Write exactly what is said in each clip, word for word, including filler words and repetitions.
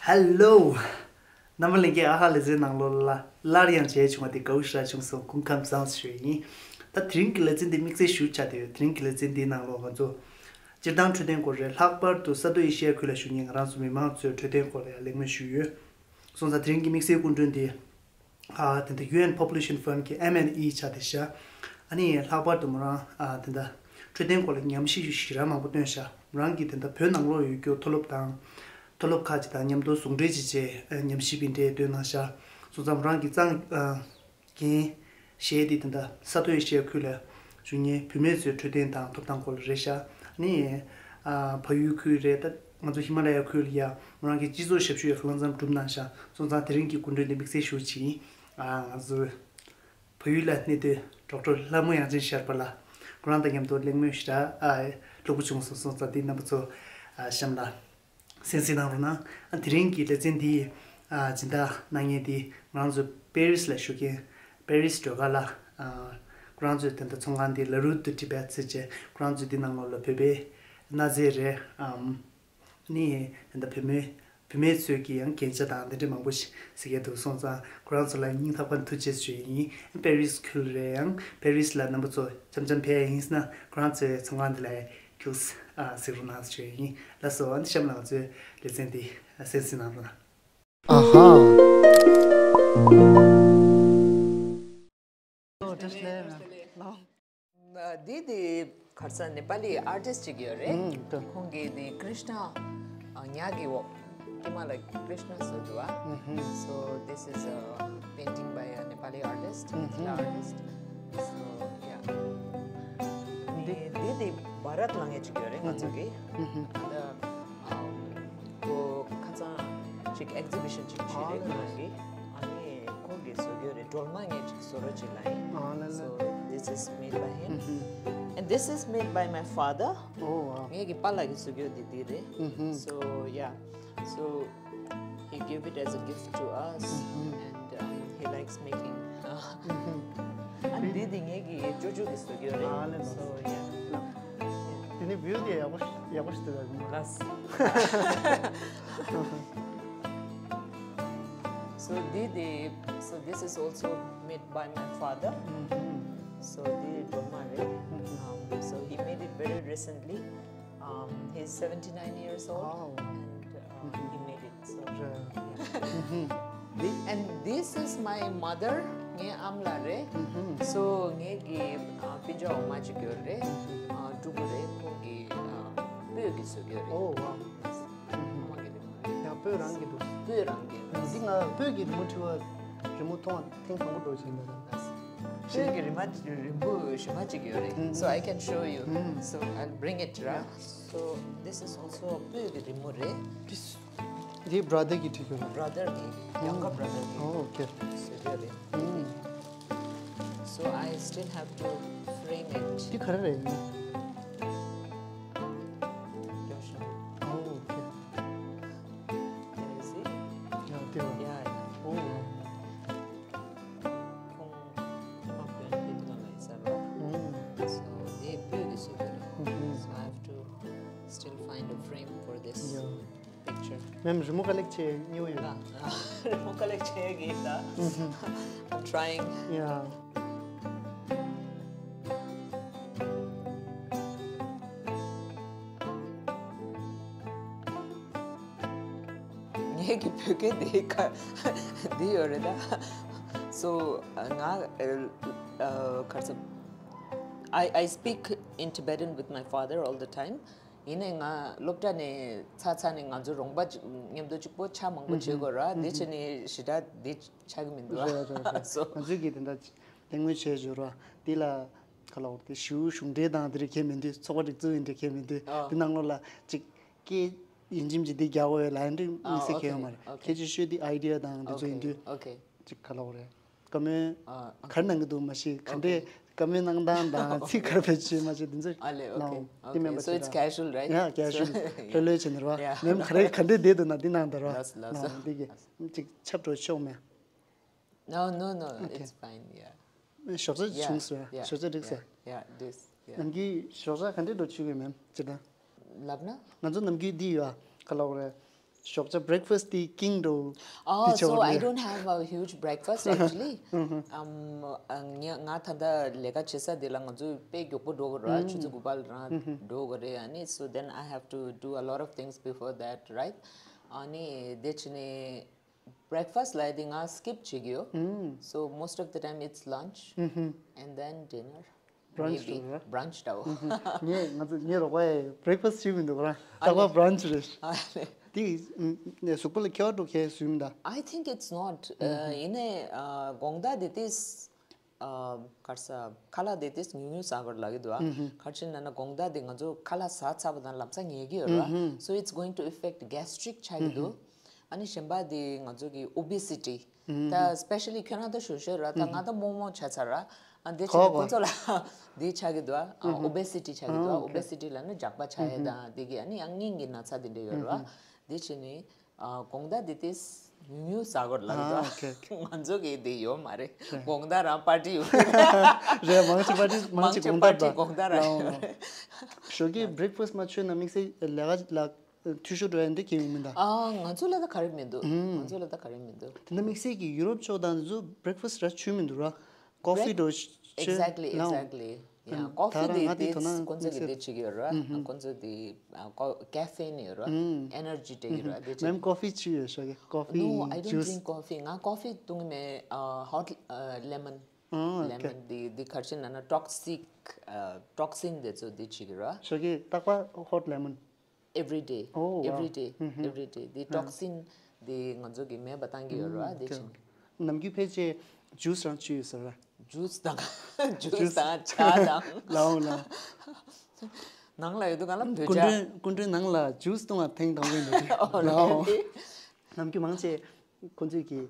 ཧེ་ལོ། རྣམ་པ་ལྷན་རྒྱས། ཨ་ཧ་ལེ་ཚན་ནང་ལོགས་ལ་སླར་ཡང་མཇལ་བྱུང་བ་དེ་དགའ་བོ་ཞེ་དྲག་བྱུང་སོང་། སྐུ་ཁམས་བཟང་ཞུ་ཡིན། ད་དེ་རིང་གི་ལེ་ཚན་འདི་དམིགས་བསལ་ཞུ་ཆ་དེ་ཡོད། དེ་རིང་གི་ལེ་ཚན་འདིའི་ནང་ལོགས་ང་ཚོ་སྤྱིར་བཏང་འཕྲོད་བསྟེན་སྐོར་རེད། ལྷག་པར་དུ་ས་ཐོག་ཨེ་ཤི་ཡའི་ཁུལ་ལ་བཞུགས་མཁན་ང་རང་ཚོ་མི་མང་ཚོའི་འཕྲོད་བསྟེན་སྐོར་ལ་ཡང་གླེང་མོལ་ཞུས་ཡོད། སོང་ཙང་དེ་རིང་གི་དམིགས་བསལ་སྐུ་མགྲོན་འདི་ཨ་དེ་འདྲ་ཡུ་ཨེན་Population Fund གི་ཨེམ་ཨེན་ཨི་ཆ་དེ་ཤ། ཨ་ནི་ལྷག་པར་དུ་མོ་རང་ཨ་དེ་འདྲ་འཕྲོད་བསྟེན་སྐོར་ལ་ཉམས་ཞིབ་ཞེ་དྲག་མང་པོ་བཏོན་ཤ། མོ་རང་གིས་དེ་འདྲ་བོད་ནང་ལོགས་ཡོད་རྒྱུ་མཐོ་སློབ་དང་། མཐོ་སློབ་ཁག་ཅིག་དང་མཉམ་དུ་ཟུང་འབྲེལ་བྱས་བྱས་ཉམས་ཞིབ་པའི་འབྲས་བཏོན་གནང་ཤག། སོང་ཙང་མོ་རང་གི་གཙང་ཨ་འགན་བཞེས་ཏེ་དེ་འདྲ་ས་ཐོག་ཨེ་ཤི་ཡའི་ཁུལ་ལ་བཞུགས་མཁན་བུད་མེད་ཚོའི་འཕྲོད་བསྟེན་དང་ཐོབ་ཐང་སྐོར་ལ་རེད་ཤག། ཨ་ནི་ཨ་བལ་ཡུལ་ཁུལ་རེད། ད་ང་ཚོ་ཧི་མ་ལ་ཡའི་ཁུལ་ལ་ཡ་མོ་རང་གིས་སྤྱི་ཚོགས་ཞབས་ཞུ་ཡ་གང་ལ་ཙམ་བསྒྲུབས་གནང་ཤག། སོང་ཙང་དེ་རིང་གི་སྐུ་མགྲོན་འདི་དམིགས་བསལ་ཞུ་བྱས་ཡིན། ཨ་ང་ཚོ་བལ་ཡུལ་ལ་གནས་སྡོད་ཌོག་ཊར་ལྷ་མོ་དབྱངས་ཅན་ཤར་པ་ལགས། ཁོ་རང་དང་མཉམ་དུ་གླེང་མོལ་ཞེ་དྲག་ཨ་ལྷུག་པོ་བྱུང་སོང་། སོང་ཙང་འདི་རྣམ་པ་ཚོ་ཨ་གཤམ་ལ་གསན་གཟིགས་གནང་རོགས་གནང་། ཨ་དེ་རིང་གི་ལེ་ཚན་འདི་ཨ་སྦྱིན་བདག་གནང་མཁན་འདི་ང་རང་ཚོ་པེ་རིས་ལ་བཞུགས་མཁན་པེ་རིས་སྒྲོལ་དཀར་ལགས། ཨ་ཁོ་རང་ཚོའི་དེ་འདྲ་ཚོང་ཁང་འདི་La Route du Tibet ཟེར་བྱས། ཁོ་རང་ཚོས་འདི་ནང་ལོགས་ལ་བོད་པའི་གནའ་རྫས་རེད། ཨམ། ནི་ད་ལྟ་བུད་མེད་བུད་མེད་ཚོས་ཀྱི་ཡང་རྒྱན་ཆ་དང་འདི་འདྲ་མང་པོ་ཞིག་གཟིགས་ཡས་འདུག། སོང་ཙང་ཁོ་རང་ཚོ་ལ་སྙིང་ཐག་པ་ནས་ཐུགས་རྗེ་ཆེ་ཞུ་ཡིན། པེ་རིས་ཁུལ་རེད། ཡང་པེ་རིས་ལ་རྣམ་པ་ཚོ་འཆམ་འཆམ་ཕེབས་ཡིན་ཟེར་ན་ཁོ་རང་ཚོའི་ཚོང་ཁང་འདི་ལ་ཁྱུགས་ཨ་གཟིགས་རོགས་གནང་ཞུ་ཡིན། ལགས་སོ། ཨ་ནི་གཤམ་ལ་ང་ཚོའི་ལེ་ཚན་འདི་གསན་གཟིགས་གནང་རོགས་གནང་། ཨ་ཧ། འདི་དེ་ག་རེ་ཟེར་ནེ་པ་ལི་ཨར་ཊིསི་ཅིག་ཡོད་རེད། ཨུམ། ལྟོས། ཁོང་གིས་དེ་ཀྲིཤ་ན་ཨ་ཉག་གི་འོག་ཀྱི་མ་ལ་ཀྲིཤ་ན་བཟོས་འདུག་ཨ། ཨུམ་ཧུམ། So this is a painting by a Nepali artist, ཨུམ་ཧུམ། Mithila artist. So yeah. འདི་དེ་དེ་བྷ་རད་ལབ་མཁན་ཅིག་ཡོད་རེད་ང་ཚོ་གི། ཨུམ་ཧུམ། ད་ལྟ་ཨམ་ཁོ་ཁ་སང་ཅིག་ཨེག་ཛི་བི་ཤན་ཅིག་བྱས་རེད་ཨ་ཁོ་རང་གིས། ཨ་ནི་ཁོང་གིས་བཟོ་གི་ཡོད་རེད། སྒྲོལ་མ་ངས་ཅིག་བཟོ་རོགས་ཅིག་ལབ་ཡིན། ཨ་ལ་ལ། So this is made by him. ཨུ་ཧུ། And this is made by my father. Oh wow. ངའི་གི་པཱ་ལགས་ཀྱིས་བཟོ་གི་ཡོད་དེ་འདི་རེད། ཨུ་ཧུ། So yeah. So he gave it as a gift to us. ཨུ་ཧུ། And um, he likes making. ཨུ་ཧུ། ཨ་འདི་འདི་ངའི་གི་ཅོ་ཅོ་གིས་བཟོ་གི་ཡོད་རེད། ཨ་ལ་ལ། So yeah. དེ་ནི་བིའུ་དེ་ཡག་པོ་ཡག་པོ་ཞིག་འདུག་ལ། ལགས། So འདི་དེ། So this is also made by my father. ཨུ་ཧུ། So འདི་སྒྲོལ་མ་རེད། ཨུ་ཧུ། Um, so he made it very recently. Um, he's seventy nine years old. Wow. And um, he made it. So རེད། ཨུ་ཧུ། འདི། And this is my mother. ངའི་ཨ་མ་ལགས་རེད། ཨུ་ཧུ། So ངའི་གི་ཨ་སྤུན་ཀྱག་འོག་མ་གཅིག་ཡོད་རེད། ཨ་ཕྲུ་གུ་རེད། ཁོང་གི་ཨ་སྤོས་ཀྱིས་བཟོས་ཡོད་རེད། Oh wow. ཨ་མ་གི་རེད། ཡང་སྤོས་རང་གི་འདུག། སྤོས་རང་གི་རེད། འདི་ང་སྤོས་ཀྱི་རི་མོ་བྲིས་པ་རི་མོ་མཐོང་བ་ཐེངས་དང་པོ་འགྲོ་བཞིན་པ་རེད། སྤོས་ཀྱི་རི་མ་རིང་པོ་ཞེ་མ་གཅིག་ཡོད་རེད། ཨུ་ཧུ། So I can show you. ཨུ་ཧུ། So I'll bring it, right? Yeah. So this is also སྤོས་ཀྱི་རི་མོ་རེད། འདི་འདི་བྷ་ར་དར་གྱིས་བྲིས་པ་རེད། བྷ་ར་དར་གྱིས། ཡང་ཀ་བྷ་ར་དར་གྱིས། Oh okay. བཟོས་ཡོད་རེད། ཨུམ། So I still have to frame it. འདི་ག་རེ་རེད། Oh okay. Can you see? Yeah, འདི་རེད། Yeah, yeah. Oh wow. ཁོང་ཁོང་མ་བོན་གྱི་ཐོག་ལ་ཡིན་ས་རེད། ཨུམ། So དེ་སྤོས་ཀྱིས་བཟོས་པ་རེད། ཨུམ། So I have to still find a frame for this. Yeah. Picture. མེམ་རི་མོ་ཀ་ལེགས་བྱེད་སྨྱོ་ཡོད། ཨ། རི་མོ་ཀ་ལེགས་བྱེད་ཀྱི་ད། ཨུམ། I'm trying. Yeah. ངའི་གི་བོད་སྐད་འདི་ག་འདི་ཡོད་རེད་ད། So ང་ཨ་ག་རེ་ཟེར། I, I speak in Tibetan with my father all the time. ཡིན་ནའི་ང་སློབ་གྲྭ་ནས་ཚར་ཚར་ནས་ང་ཚོ་རོང་པ་ཅིག་མཉམ་དུ་གཅིག་པོ་ཆ་མང་པོ་བྱེད་དགོས་ར། དེ་བྱས་ནས་ཞེ་དྲག་འདི་ཆགས་ཀྱི་མི་འདུག་ར། རེད་རེད་རེད། So ང་ཚོའི་གི་དེ་འདྲ་གླེང་མོལ་བྱས་བྱུང་ར། འདི་ལ་ག་ལ་འོར་དེ་ཞུ་གཞུང་འབྲེལ་དང་དེ་རིགས་གལ་མི་འདུག། ཚོགས་པ་སྒྲིག་འཛུགས་ཡིན་འདྲ་གལ་མི་འདུག། ཨ། དེ་ནང་ལོགས་ལ་ཅིག་སྐད་ཡིན་གཅིག་མིན་གཅིག་འདི་རྒྱག་དགོས་ཡོད་ལ་ཡིན་འདྲ་དམིགས་བསལ་གལ་ཡོད་མ་རེད། Okay. ཁྱེད་ཀྱིས་ཤོད་དེ་ཨའི་ཌི་ཡ་དང་དེ་ཚོ་ཡིན་དུས། Okay. ཅིག་ག་ལ་འོ་རེད། བཀའ་མོལ་ཨ། ག་རེ་གནང་གི་འདུག་མ་ཤེས། ག་འདྲས། Okay. བཀའ་མོལ་གནང་སྟངས་དང་ཚིག་ག་རེ་བེད་སྤྱོད་མ་ཤེས་དེ་ཚོ་ཨ་ལས། གནང་འོ་Okay. དེ་མིན་པ་Okay. So it's casual, right? Yeah, casual. ལྷོད་ལྷོད་བྱས་ནས་རེད་བ། Yeah. མེམ་ག་རེ་ག་འདྲས་བསྡད་འདུག་ན་འདི་གནང་དང་རེད་བ། ལགས་སོ་ལགས་སོ། འདི་གི་ཅིག་ཆབ་འགྲོ་ཆོག་མེད། No, no, no. Okay. It's fine, yeah. ཞོགས་ཇ་བྱུང་སོང་། Yeah, ཞོགས་ཇ་འགྲིག་སོང་། Yeah, yeah, this, yeah. ནམ་རྒྱུན་ཞོགས་ཇ་ག་འདྲས་འགྲོ་བྱེད་དགོས་མེད་ཅེ་ད། ལབ་ན། ང་ཚོ་ནམ་རྒྱུན་འདི་ཡོད་ཨ། ག་ལ་འོ་རེད། ཞོགས་ཇ་breakfast དེ་ཀིང་འགྲོ། Oh, so I don't have a huge breakfast actually. Um, ང་ང་ད་ལྟ་ལས་ཀ་བྱེད་ས་དེ་ལ་ང་ཚོ་དཔེ་མགྱོགས་པོ་འགྲོ་དགོས་ར། ཆུ་ཚོད་དགུ་པ་ལ་རང་འགྲོ་དགོས་རེད། ཨ་ནི་so then I have to do a lot of things before that, right? ཨ་ནི་དེ་བྱས་ནས་breakfast ལ་དེ་ང་skip བྱེད་ཀྱི་ཡོད། So most of the time it's lunch and then dinner. Brunch Maybe. འགྲོ་ར། Brunch འདྲ་བོ། ངས་ང་ཚོ་ངའི་རོགས་པས་breakfast བྱེད་མི་འདུག་ར། རྟག་པར་brunch རེད། ཨ་ལེ། དེ་ནས་གཟུགས་པོ་ལ་ཁྱད་པར་འགྲོ་མཁན་བཟོས་མི་འདུག I think it's not. ཡིན་ནའི་དགོང་དག་དེ་དེས་གར་ས་ཁ་ལག་དེ་དེས་ཉུང་ཉུང་ཟ་དགོས་ལབ་ཀྱི་འདུག་ག་རེ་བྱས་ན་དགོང་དག་དེ་ང་ཚོ་ཁ་ལག་ཟ་ཚར་བ་དང་ལམ་སང་ཉལ་གྱི་ཡོད་ར། So it's going to affect gastric ཆགས་ཀྱི་འདུག་ཨ་ནི་གཞན་པ་དེ་ང་ཚོ་གི་obesity ད་especially ཁྱོད་རང་ད་ཞོ་ཞོ་ར། ད་ང་ད་རྨོ་མོ་ཆགས་ཚར་ར། ཨ་འདི་ཆེ་ནི་ཁོ་ཁོ་ཚོ་ལ་འདི་ཆགས་ཀྱི་འདུག་ཨ་obesity ཆགས་ཀྱི་འདུག་ཨ་obesity ལབ་ན་ཇག་པ་ཆགས་ཡས་དང་འདི་གི་ཨ་ནི་ཡང་སྙིང་གི་ན་ཚ་དེ་འདྲ་ཡོད་ར། འདི་བྱས་ནི་དགོང་དག་འདི་དེ་ཉུང་ཉུང་ཟ་དགོས་ལབ་ཀྱི་འདུག་ང་ཚོ་གི་འདི་ཡོད་མ་རེད། དགོང་དག་རང་པར་ཊི་ཡོད་རེད། མང་ཆེ་པར་ཊི་མང་ཆེ་དགོང་དག་པར་ཊི་དགོང་དག་རང་ཡོད་རེད། ཞོགས་ཀས་breakfast མ་མཆོད་ན་དམིགས་བསལ་ལས་ཀ་ལ་འཐུས་ཤོར་འགྲོ་ཡ་འདི་གལ་ཡོད་མི་འདུག་ཨ་ང་ཚོ་ལ་ད་ག་རེ་མི་འདུག་ང་ཚོ་ལ་ད་ག་རེ་མི་འདུག་དེ་འདྲ་དམིགས་བསལ་གྱི་ཡུ་རོབ་ཕྱོགས་དང་འདི་ཚོ་breakfast ར་མཆོད་མི་འདུག་ར། coffee འགྲོ་མཆོད། Exactly, ལའོ། exactly. Yeah, coffee དེ་དེ་ཁོང་ཚོ་གི་དེ་བྱེད་ཀྱི་ཡོད་ར། ཁོང་ཚོ་དེ་caffeine ཡོད་ར། energy སྤྲད་ཀྱི་ཡོད་ར། དེ་བྱེད། མེམ་coffee མཆོད་ཡོད་ཤག་གི coffee No, I don't juice drink coffee. ང་coffee བཏུང་གི་མེད། ཨ་hot lemon. ལེ་མོན་དེ་དེ་ག་རེ་བྱས་ན་ན་toxic toxin དེ་ཚོ་དེ་བྱེད་ཀྱི་ར། ཞོགས་ཀས་རྟག་པར་hot lemon Every day. Oh, wow. Every day. Every day. དེ་toxin དེ་ང་ཚོ་གི་མེད་པ་བཏང་གི་ཡོད་ར། དེ་བྱེད། ནམ་རྒྱུན་ཕལ་ཆེར་juice རང་མཆོད་ཡོད་ཟེར་ར། Juice དང་juice དང་ཇ་དང་། ལའོ་ལའོ། ནང་ལ་ཡོད་དུས་གང་ལ་བོད་སྐུ་ཇ། མགྲོན་སྐུ་མགྲོན་ནང་ལ་juice བཏུང་བ་ཐེངས་དང་པོ་ཡིན་པ་རེད། ལའོ། ནམ་རྒྱུན་མང་ཆེ་ཁོང་ཚོས་ཀྱི་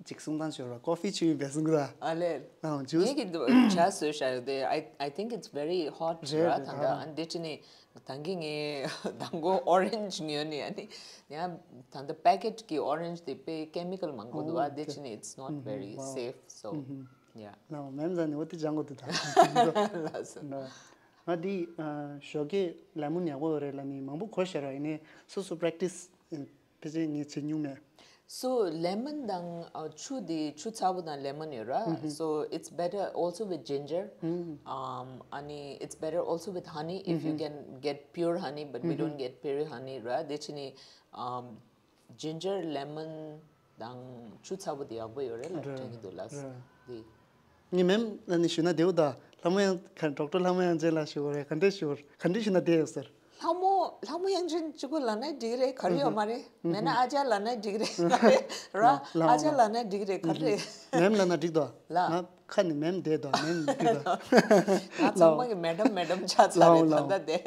ཅིག་གསུང་སྟངས་ཤོར་བ་coffee མཆོད་ཡིན་པས་གསུང་གི་ར། ཨ་ལས། ལའོ་ངས་juice ཀྱི་འདུག་ཇ་བཟོས་བཞག་ཡོད་དེ། I, I think it's very hot ར་ད་ལྟ། ཨ་འདི་ཅི་ནི་དང་གི་ངས་དང་གོ་orange ཉོས་ནི་ཨ་ནི་ཡང་ད་ལྟ་packet གི་orange དེ་དཔེ་chemical མང་པོ་འདུག་ཨ་འདི་ཅི་ནི་it's not very safe, so yeah. ལའོ་མེམ་ཟ་ནི་འོ་དེ་སྦྱང་དགོས་འདུག་ད། ལགས་སོ། ང་འདི་ཞོགས་ཀས་ལེ་མོན་ཡག་པོ་ཡོད་རེད་ལབ་ནི་མང་པོ་གོ་ཤེས་ར། ཡིན་ནའི་སོ་སོ་practice ཕལ་ཆེར་ངས་བྱེད་མྱོང་མེད། So lemon དང་ཆུ་དེ་ཆུ་ཚ་པོ་དང་lemon ཡོད་ར། So it's better also with ginger. Um, ཨ་ནི་it's better also with honey if you can get pure honey, but we don't get pure honey ར། དེ་ཕྱིན་ནི་um, ginger, lemon དང་ཆུ་ཚ་པོ་དེ་ཡག་པོ་ཡོད་རེད་ལ་དྲན་གྱི་འདུག་ལགས། དེ། ངས་མེམ་ལ་ནི་ཞུས་ན་བདེ་བོ་ད། ལྷ་མོ་ཡང་ཁ་doctor ལྷ་མོ་ཡང་ཅན་ལ་ཞུ་བ་རེད། ག་འདྲས་ཞུ་བ་ག་འདྲས་ཞུས་ན་བདེ་ཡོད་ཟེར། ལྷ་མོ་ལྷ་མོ་ཡང་ཅན་གཅིག་པོ་ལབ་ན་འགྲིག་རེད། ག་རེ་ཡོད་མ་རེད། མེད་ན་ཨ་ཅག་ལབ་ན་འགྲིག་རེད། ག་རེ་ར། ཨ་ཅག་ལབ་ན་འགྲིག་རེད། ག་རེ། མེམ་ལབ་ན་འགྲིག་དོ། ལ། ང་ཁ་ནི་མེམ་བདེ་དོ་མེམ་འགྲིག་དོ། ང་ཚང་མ་གི་madam madam ཆགས་ཚར་རེད་ད་ལྟ་དེ།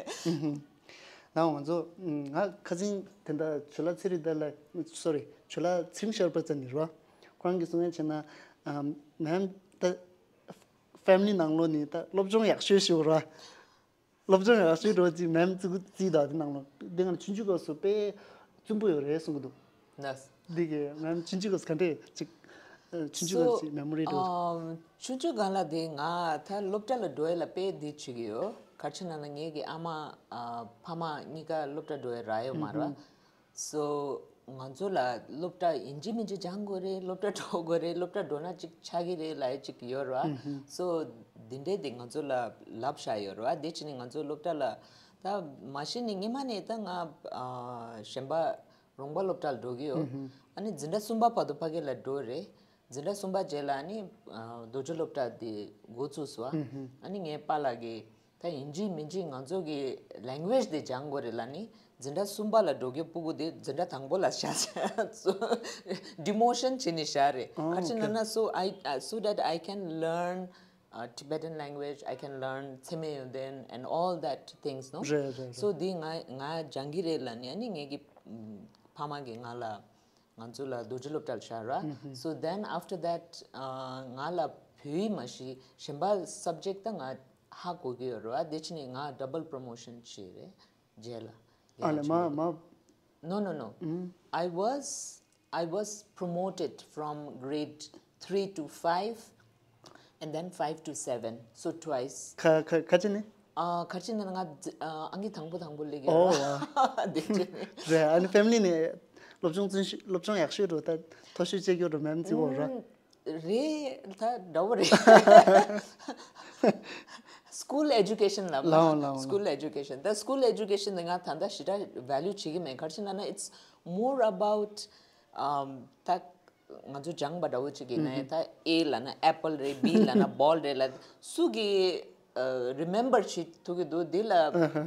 ལའོ་ང་ཚོ་ང་ཁ་སང་དེ་འདྲ་ཇོ་ལགས་ཚེ་རིང་ལགས་ལ་sorry ཇོ་ལགས་ཚེ་རིང་ཤར་པ་ཙམ་ནི་རོ། ཁོ་རང་གིས་གསུང་ཡ་བྱས་ན་མེམ་ད་family ནང་ལོགས་ནི་ད་སློབ་སྦྱོང་ཡག་ཤོས་ཤིག་རོ། སློབ་སྦྱོང་ཡག་ཤོས་རོ་ཅིག་མེམ་ཙི་གུ་ཙི་ད་དེ་ནང་ལོགས་དེ་ང་ཆུང་ཆུང་སྐབས་སུ་དཔེ་བཙུན་པོ་ཡོད་རེད་གསུང་གི་འདུག་ལགས། འདི་གི་ང་ཆུང་ཆུང་སྐབས་སུ་ག་འདྲས་ཅིག་ཆུང་ཆུང་སྐབས་ཅིག་memory འགྲོ། ཆུང་ཆུང་སྒང་ལ་དེ་ང་ད་སློབ་གྲྭ་ལ་འགྲོ་ཡས་ལ་དཔེ་འདི་བྱེད་ཀྱི་ཡོད། ག་རེ་བྱས་ན་ན་ངེད་ཀྱི་ཨ་མ་ཕ་མ་གཉིས་ཀ་སློབ་གྲྭ་འགྲོ་ཡས་རག་ཡོད་མ་རེད། So ང་ཚོ་ལ་སློབ་གྲྭ་ཡིན་གཅིག་མིན་གཅིག་སྦྱང་དགོས་རེད། སློབ་གྲྭ་འགྲོ་དགོས་རེད། སློབ་གྲྭ་འགྲོ་ན་ཅིག་ཆགས་ཀྱི་རེད་ལབ་ཡས་ཅིག་ཡོད་རེད། So འདི་འདྲས་དེ་ང་ཚོ་ལ་ལབ་བཞག་ཡོད་རེད། དེ་ཕྱིན་ནི་ང་ཚོ་སློབ་གྲྭ་ལ་ད་མ་གཞི་ནས་སྔོན་མ་ནས་ད་ང་གཞན་པ་རོང་པ་སློབ་གྲྭ་ལ་འགྲོ་གི་ཡོད། ཨ་ནི་འཛིན་གྲྭ་གསུམ་པ་བར་དུ་ཕ་གི་ལ་འགྲོ་རེད། འཛིན་གྲྭ་གསུམ་པ་རྗེས་ལ་ནི་རྡོ་རྗེ་སློབ་གྲྭ་དེ་འགོ་བཙུགས་སོང་། ཨ་ནི་ངའི་པཱ་ལགས་ཀྱིས་ད་ཡིན་གཅིག་མིན་གཅིག་ང་ཚོ་གི་language དེ་སྦྱང་དགོས་རེད་ལབ་ནི་འཛིན་གྲྭ་གསུམ་པ་ལ་འགྲོ་རྒྱུ་སྤུ་གུ་དེ་འཛིན་གྲྭ་དང་པོ་ལ་བཞག་demotion བྱས་ནས་བཞག་རེད། ག་རེ་བྱས་ན་ན་so I so that I can learn uh, Tibetan language, I can learn Tsemeyoden and all that things, no? རེད་རེད་རེད། So དེ་ང་ང་སྦྱང་གི་རེད་ལབ་ནི་ཨ་ནི་ངའི་གི་ཕ་མ་གིས་ང་ལ་ང་ཚོ་ལ་རྡོ་རྗེ་སློབ་གྲྭར་བཞག་ར། So then after that ང་ལ་བོད་ཡིག་མ་གཞི་གཞན་པ་subject ད་ང་ཧ་གོ་གི་ཡོད་ར། དེ་ཕྱིན་ནས་ང་double promotion བྱས་རེད་རྗེས་ལ། ཨ་ལས་མ་མ། No, no, no. I was I was promoted from grade three to five and then five to seven. So twice. ཁ་ཁ་ཁ་ཅི་ནི། ཨ་ག་རེ་བྱས་ན་ང་ཨང་ཀི་དང་པོ་དང་པོ་སླེབས་ཨོ་ཡོད་ར། དེ་ཕྱིན་ནས། རེད། ཨ་ནི་family ནས་ སློབ་སྦྱོང་བརྩོན་ཤེས་སློབ་སྦྱོང་ཡག་ཤོས་རུ་ད་མཐོ་ཤོས་བྱེད་རྒྱུ་རུ་མེམ་བརྩི་བོ་ར། ཨུམ། རེད། ད་འདྲ་བོ་རེད། School education ལབ་ལའོ་ན་ལའོ་ན། School education. ད་school education དེ་ང་ད་ལྟ་ཞེ་དྲག་value བྱེད་ཀྱི་མེད། ག་རེ་ཟེར་ན་ན། It's more about, um, ད་ང་ཚོ་སྦྱངས་པ་འདྲ་བོ་ཅིག་ཡིན་ན་ད་A ལབ་ན་apple རེད། B ལབ་ན་ball རེད་ལ། སུ་གི་remember བྱེད་ཐུབ་ཀྱི་འདུག་དེ་ལ་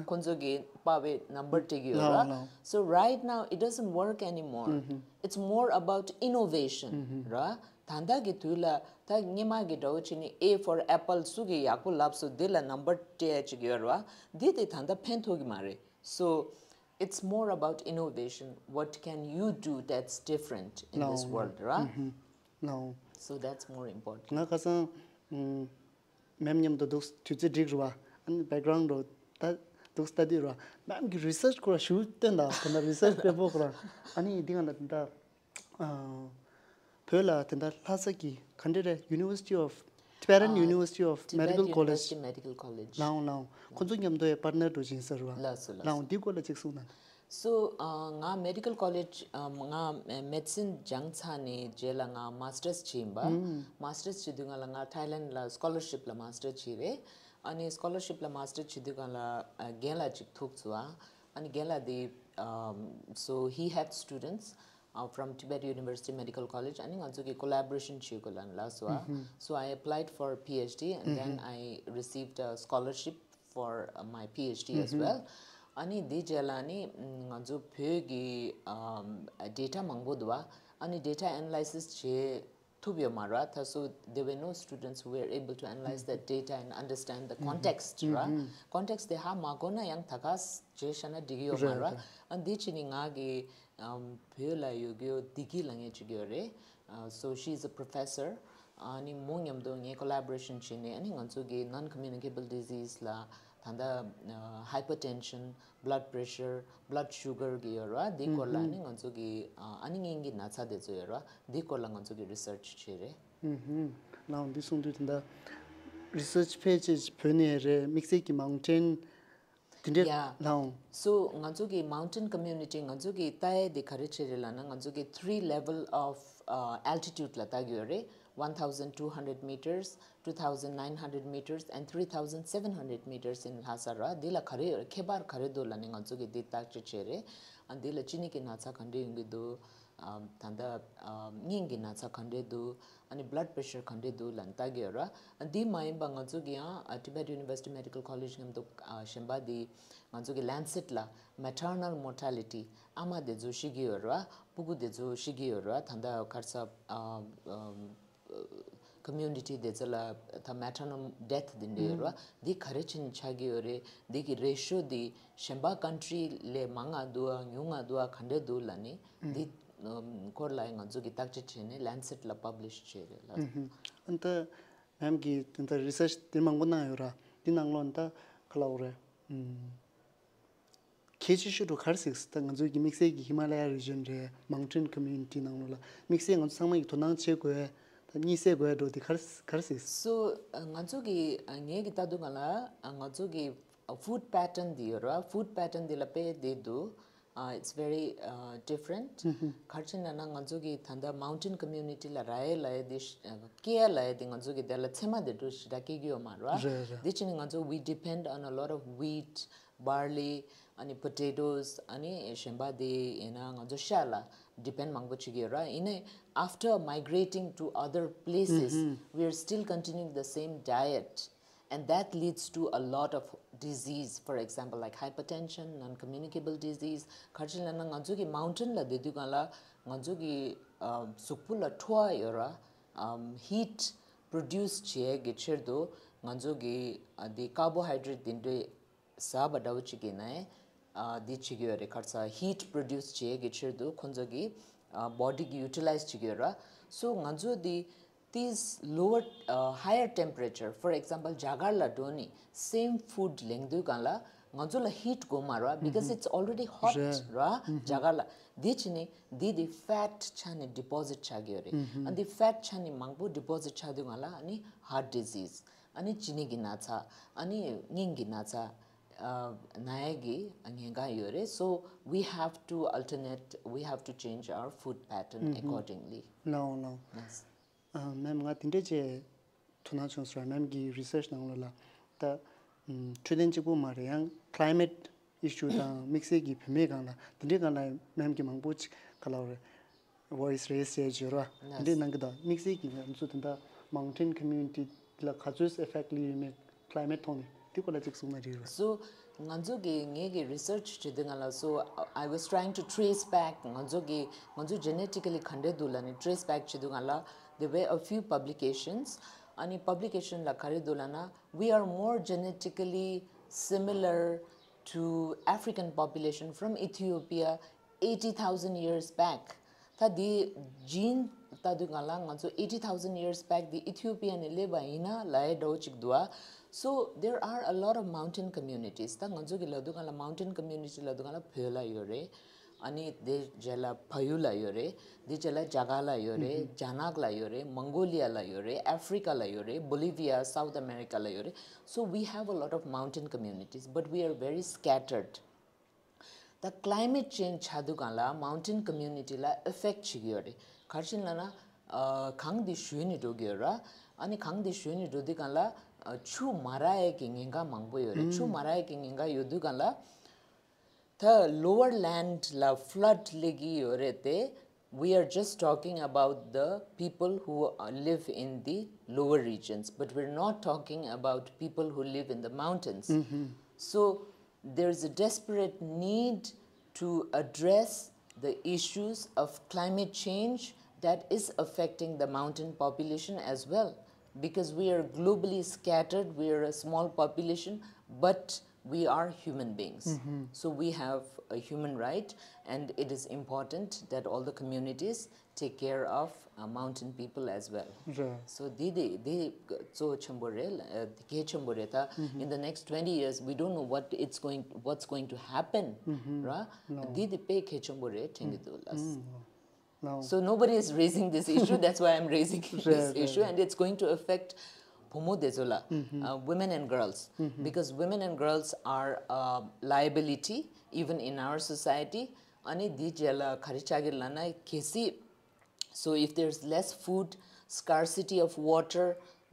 ཁོང་ཚོ་གི་པ་བའི་number སྤྲད་ཀྱི་ཡོད་ར། So right now it doesn't work anymore. It's more about innovation ར། ད་ལྟ་གི་དུས་ལ་ད་སྔོན་མ་གི་འདྲ་བོ་བྱས་ནས་A for apple སུ་གི་ཡག་པོ་ལབ་སོང་དེ་ལ་number སྤྲད་ཡ་ཅིག་ཡོད་ར། འདི་དེ་ད་ལྟ་ཕན་ཐོགས་ཀྱི་མ་རེད། So it's more about innovation. What can you do that's different in this world, right? ལའོ། So that's more important. ང་ཁ་སང་ཨམ། མེམ་མཉམ་དུ་འདུག་དུས་ཚོད་འགྲིག་རུ་བ། ཨ་ནི་background རུ་ད་འདུག་study རུ་བ། མེམ་གི་research སྐོར་ཞུ་བསྟན་ད་ཁོ་ན་research paper སྐོར། ཨ་ནི་འདི་ག་ལ་ད་ཨ། བོད་ལ་དེ་འདྲ་ལྷ་ས་གི་ག་འདྲ་རེད། University of Tibetan University of Medical College. University Medical College. ལའོ་ལའོ། ཁོ་ཚོ་མཉམ་དུ་ཡ་partner འགྲོ་བཞིན་ཟེར་བ། ལགས་སོ་ལགས་ལའོ། སོ། འདི་སྐོར་ལ་གཅིག་གསུངས་ན། So ང་medical college ང་medicine སྦྱངས་ཚར་ནས་རྗེས་ལ་ང་masters བྱས་ཡིན་པ། Masters བྱེད་དུས་སྒང་ལ་ང་Thailand ལ་scholarship ལ master བྱས་རེད། ཨ་ནི་scholarship ལ་master བྱེད་དུས་སྒང་ལ་རྒན་ལགས་ཅིག་ཐུག་ཚུལ་ཨ། ཨ་ནི་རྒན་ལགས་དེ། So he had students uh, from Tibet University Medical College. ཨ་ནི་ང་ཚོ་གི་collaboration བྱེད་དགོས་ལབ་ལབ་སོང་ཨ། So I applied for PhD and then I received a scholarship for uh, my PhD as well. ཨ་ནི་དེ་རྗེས་ལ་ནི་ང་ཚོ་བོད་ཀྱི་um, data མང་པོ་འདུག་བ། ཨ་ནི་data analysis བྱེད་ཐུབ་ཡོད་མ་རེད། ད་so there were no students who were able to analyze that data and understand the context ར། Context དེ་ཧ་མ་གོ་ན་ཡང་ད་ག་བྱས་བཞག་ན་འགྲིག་གི་ཡོད་མ་རེད། ཨ་འདི་ཕྱིན་ནི་ང་གི་ཨམ་བོད་ལ་ཡོད་རྒྱུ་བདེ་སྐྱིད་ལབ་མཁན་ཅིག་ཡོད་རེད། ཨ་so she is a professor. ཨ་ནི་མོ་མཉམ་དུ་ངས་collaboration བྱས་ནས་ཨ་ནི་ང་ཚོ་གི་non communicable disease ལ་ད་ལྟ་ཨ་hypertension, blood pressure, blood sugar གི་ཡོད་རེད་བ། འདི་སྐོར་ལ་ཨ་ནི་ང་ཚོ་གི་ཨ་ཨ་ནི་སྔན་གྱི་ན་ཚ་དེ་ཚོ་ཡོད་རེད་བ། འདི་སྐོར་ལ་ང་ཚོ་གི་research བྱས་རེད། ལའོ། འདི་གསུང་དུས་དེ་འདྲ་research ཕལ་ཆེར་བོད་ནས་རེད། དམིགས་བསལ་གྱི་mountain དེ་འདྲ་Yeah. ལའོ། So ང་ཚོ་གི་mountain community ང་ཚོ་གི་ལྟ་ཡ་དེ་ག་རེ་བྱས་རེད་ལབ་ན། ང་ཚོ་གི་three level of uh, altitude ལ་ལྟ་གི་ཡོད་རེད། One thousand two hundred meters, two thousand nine hundred meters and three thousand seven hundred meters in ལྷ་ས་ར། འདི་ལ་ག་རེ་ཡོད་རེད། ཁྱད་པར་ག་རེ་འདུག་ལབ་ནས་ང་ཚོ་གི་འདི་བརྟག་དཔྱད་བྱས་རེད། ཨ་འདི་ལ་གཅིན་སྙི་གི་ན་ཚ་ག་འདྲ་ཡོང་གི་འདུག་ཨ་ད་ལྟ་ཨ་སྙིང་གི་ན་ཚ་ག་འདྲ་འདུག་ཨ་ནི་blood pressure ག་འདྲ་འདུག་ལབ་ལྟ་གི་ཡོད་ར། ཨ་འདི་མ་ཡིན་པ་ང་ཚོ་གི་ཡང་ཨ་Tibet University Medical College མཉམ་དུ་ཨ་གཞན་པ་འདི་ང་ཚོ་གི་Lancet ལ་maternal mortality ཨ་མ་དེ་ཚོ་ཤི་གི་ཡོད་ར། སྤུ་གུ་དེ་ཚོ་ཤི་གི་ཡོད་ར། ད་ལྟ་ག་རེ་ཟེར་ཨ་ཨ་community དེ་ཚོ་ལ་ད་maternal death དེ་འདྲ་ཡོད་ར། འདི་ག་རེ་བྱས་ནས་ཆགས་ཀྱི་ཡོད་རེད། འདི་གི་ratio དེ་གཞན་པ་country ལས་མང་ང་འདུག་ཨ་ཉུང་ང་འདུག་ཨ་ག་འདྲ་འདུག་ལབ་ནས་འདི་ཨམ་སྐོར་ལ་ང་ཚོ་གི་བརྟག་དཔྱད་བྱས་ནས་Lancet ལ་publish བྱས་རེད་ལ། ཨ་ད་ma'am གིས་དེ་འདྲ་research དེ་མང་པོ་གནང་ཡོད་ར། འདི་ནང་ལོགས་ད་ག་ལབ་དགོས་རེད། གལ་ཆེ་ཤོས་དུ་ག་རེ་གཟིགས། ད་ང་ཚོའི་གི་དམིགས་བསལ་གྱི་Himalaya region རེད། Mountain community ནང་ལོགས་ལ་དམིགས་བསལ་ང་ཚོ་ཚང་མ་གི་དོ་སྣང་བྱེད་དགོས། ད་གཉིད་སད་དགོས་འགྲོ་དེ་ག་རེ་ག་རེ་གཟིགས། So ང་ཚོ་གི་ངའི་གི་ལྟ་དུས་སྒང་ལ་ང་ཚོ་གི་food pattern དེ་ཡོད་ར། Food pattern དེ་ལ་དཔེ་དེ་འདུག Uh, it's very uh, different. ག་རེ་བྱས་ན་ན་ང་ཚོ་གི་ད་ལྟ་mountain community ལ་ར་ཡ་ལབ་ཡ་དེ་སྐྱེ་ཡ་ལབ་ཡ་དེ་ང་ཚོ་གི་དེ་ལ་ཚེར་མ་དེ་འདྲ་ཞེ་དྲག་སྐྱེ་གི་ཡོད་མ་རེད་བ། རེད་རེད། དེ་བྱས་ནས་ང་ཚོ་we depend on a lot of wheat, barley, ཨ་ནི་potatoes, ཨ་ནི་གཞན་པ་དེ་ཡིན་ན་ང་ཚོ་ཤ་ལ་depend མང་པོ་བྱེད་ཀྱི་ཡོད་ར། ཡིན་ནའི་after migrating to other places, we are still continuing the same diet. And that leads to a lot of disease, for example, like hypertension, non-communicable disease. ག་རེ་བྱས་ན་ན་ང་ཚོ་གི་mountain ལ་བསྡད་དུས་སྒང་ལ་ང་ཚོ་གི་ཨ་གཟུགས་པོ་ལ་ཕྲུ་གུ་ཡོད་ར། ཨམ་heat produce བྱེད་ཡས་ཀྱི་ཕྱིར་དུ་ང་ཚོ་གི་ཨ་དེ་carbohydrate དེ་འདྲའི་ཟ་བ་འདྲ་བོ་ཅིག་གི་ནས་ཨ་དེ་བྱེད་ཀྱི་ཡོད་རེད། ག་རེ་ཟ་heat produce བྱེད་ཡས་ཀྱི་ཕྱིར་དུ་ཁོ་ཚོ་གི་ཨ་body གི་utilize བྱེད་ཀྱི་ཡོད་ར། So ང་ཚོ་དེ་These lower, uh, higher temperature, for example, རྒྱ་གར་ལ་འགྲོ་ནས་same food ལེན་དུས་སྒང་ལ་ང་ཚོ་ལ་heat དགོས་མ་རེད་བ། Because it's already hot རེད། ར་རྒྱ་གར་ལ། འདི་བྱས་ནས་འདི་དེ་fat ཆགས་ནས་deposit ཆགས་ཀྱི་ཡོད་རེད། ཨ་འདི་fat ཆགས་ནས་མང་པོ་deposit ཆགས་དུས་སྒང་ལ་ཨ་ནི་heart disease, ཨ་ནི་གཅིན་སྙི་གི་ན་ཚ། ཨ་ནི་སྙིང་གི་ན་ཚ། ཨ་ན་ཡ་གི་ཉེན་ཁ་ཡོད་རེད། So we have to alternate, we have to change our food pattern accordingly. ལའོ་ལའོ། Yes. ཨ་མེམ་ང་དེ་འདྲས་ཅིག་དོ་སྣང་བྱུང་སོང་། མེམ་གི་རི་སར་ཆི་ནང་ལོགས་ལ་ད་ཨམ་འཕྲོད་བསྟེན་གཅིག་པུ་མ་རེད། ཡང་climate issue དང་དམིགས་བསལ་གྱི་བུད་མེད་སྒང་ལ་དེ་འདྲའི་སྒང་ལ་མེམ་གི་མང་པོ་ཅིག་ག་ལབ་རེད། Voice raise བྱས་བརྗོད་ར་དེ་འདྲའི་གནང་གི་འདུག་དམིགས་བསལ་གྱི་ང་ཚོ་དེ་འདྲ་mountain community ལ་ག་ཚོད་effect ལི་ཡོད་མེད་climate ཐོག་ནས་དེ་སྐོར་ལ་ཅིག་གསུངས་ན་འགྲིག་ར། So ང་ཚོ་གི་ངེད་ཀྱི་research བྱེད་དུས་སྒང་ལ། So I was trying to trace back. ང་ཚོ་གི་ང་ཚོ་genetically ག་འདྲས་འདུག་ལབ་ནས་trace back བྱེད་དུས་སྒང་ལ། There were a few publications. ཨ་ནི་publication ལ་ག་རེ་འདུག་ལབ་ན། We are more genetically similar to African population from Ethiopia eighty thousand years back. ད་དེ་gene ལྟ་དུས་སྒང་ལ་ང་ཚོ་eighty thousand years back དེ་Ethiopia ནས་སླེབས་པ་ཡིན་ན་ལབ་ཡ་འདྲ་བོ་ཅིག་འདུག་ཨ། So there are a lot of mountain communities. ད་ང་ཚོ་གི་ལབ་དུས་སྒང་ལ་mountain community ལབ་དུས་སྒང་ལ་བོད་ལ་ཡོད་རེད། ཨ་ནི་དེ་རྗེས་ལ་ཕ་ཡུལ་ལ་ཡོད་རེད། དེ་རྗེས་ལ་རྒྱ་གར་ལ་ཡོད་རེད། རྒྱ་ནག་ལ་ཡོད་རེད། Mongolia ལ་ཡོད་རེད། Africa ལ་ཡོད་རེད། Bolivia, South America ལ་ཡོད་རེད། So we have a lot of mountain communities, but we are very scattered. ད་climate change ཆགས་དུས་སྒང་ལ་mountain community ལ་effect བྱེད་ཀྱི་ཡོད་རེད། ག་རེ་བྱས་ནས་ལབ་ན། ཨ་གངས་འདི་གཞོན་ནས་འགྲོ་གི་ཡོད་ར། ཨ་ནི་གངས་འདི་གཞོན་ནས་འགྲོ་དུས་སྒང་ལ་ཨ་ཆུ་མ་རག་ཡས་ཀྱི་ཉེན་ཁ་མང་པོ་ཡོད་རེད། ཆུ་མ་རག་ཡས་ཀྱི་ཉེན་ཁ་ཡོད་དུས་སྒང་ལ། ད་lower land ལ་flood སླེབས་ཀྱི་ཡོད་རེད་དེ། We are just talking about the people who uh, live in the lower regions, but we're not talking about people who live in the mountains. So there's a desperate need to address the issues of climate change that is affecting the mountain population as well, because we are globally scattered, we are a small population, but we are human beings. So we have a human right, and it is important that all the communities take care of uh, mountain people as well. རེད། So དེ་དེ་དེ་གཙོ་ཆེན་པོ་རེད། ཨ་གལ་ཆེན་པོ་རེད། ད་in the next twenty years we don't know what it's going, what's going to happen, ར། དེ་དེ་དཔེ་གལ་ཆེན་པོ་རེད་དྲན་གྱི་འདུག་ལགས། ལའོ། So nobody is raising this issue. That's why I'm raising this Right, right, issue, and it's going to affect བུ་མོ་དེ་ཚོ་ལ། Uh, women and girls, because women and girls are a liability even in our society. ཨ་ནི་དེ་རྗེས་ལ་ག་རེ་ཆགས་ཀྱི་ལབ་ན། གལ་སྲིད། So if there's less food, scarcity of water,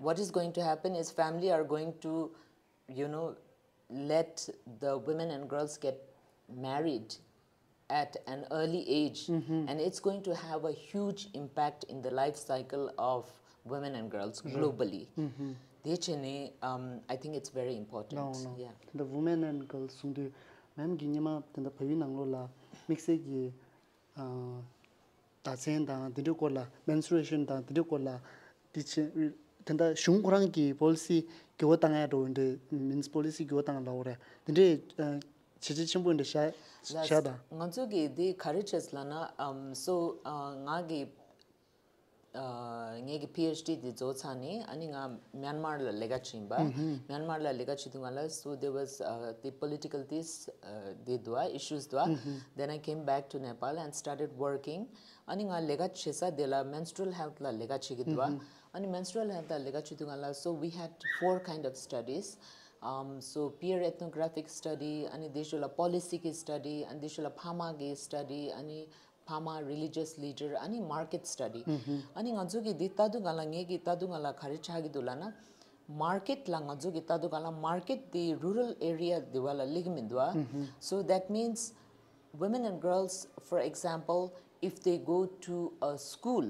what is going to happen is family are going to, you know, let the women and girls get married at an early age, and it's going to have a huge impact in the life cycle of women and girls globally. དེ་བྱས་ནས། um, I think it's very important. No, no. Yeah. དེ་འདྲ་women and girls གསུང་དུས་མེམ་གི་སྔོན་མ་དེ་འདྲ་བལ་ཡུལ་ནང་ལོགས་ལ་དམིགས་བསལ་གྱི་ཨ་ཟླ་མཚན་དང་དེ་འདྲའི་སྐོར་ལ། menstruation དང་དེ་འདྲའི་སྐོར་ལ་དེ་ཆེ་དེ་འདྲ་གཞུང་ཁོ་རང་གི་policy འགྱུར་བ་བཏང་ཡ་འགྲོ་འདྲ། means policy འགྱུར་བ་བཏང་ལབ་དགོས་རེད། དེ་འདྲའི་ཨ་བྱས་རྗེས་ཆེན་པོ་འདྲ་བཞག་བཞག་དང་། ང་ཚོ་གི་དེ་ག་རེ་བྱས་ལབ་ན། um, so uh, ང་གི་ཨ་ངེད་ཀྱི་PhD དེ་རྫོགས་ཚར་ནས། ཨ་ནི་ང་མྱན་མར་ལ་ལས་ཀ་བྱེད་ཡིན་པ། མྱན་མར་ལ་ལས་ཀ་བྱེད་དུས་སྒང་ལ། So there was uh, the political, this uh, དེ་འདུག་ཨ། issues འདུག་ཨ། Then I came back to Nepal and started working. ཨ་ནི་ང་ལས་ཀ་བྱེད་ས་དེ་ལ་menstrual health ལ་ལས་ཀ་བྱེད་ཀྱི་འདུག་ཨ། ཨ་ནི་menstrual health ལ་ལས་ཀ་བྱེད་དུས་སྒང་ལ། So we had four kind of studies. Um, so peer ethnographic study, ཨ་ནི་དེ་ཞོར་ལ་policy གི་study, ཨ་ནི་དེ་ཞོར་ལ་ཕ་མ་གི་study, ཨ་ནི་ཕ་མ། religious leader, ཨ་ནི་market study. ཨ་ནི་ང་ཚོ་གི་འདི་ལྟ་དུས་སྒང་ལ། ངེད་ཀྱི་ལྟ་དུས་སྒང་ལ་ག་རེ་ཆགས་ཀྱི་འདུག་ལབ་ན། market ལ་ང་ཚོ་གི་ལྟ་དུས་སྒང་ལ། market དེ་rural area དེ་བ་ལ་སླེབས་ཀྱི་མི་འདུག་ཨ། So that means women and girls, for example, if they go to a school,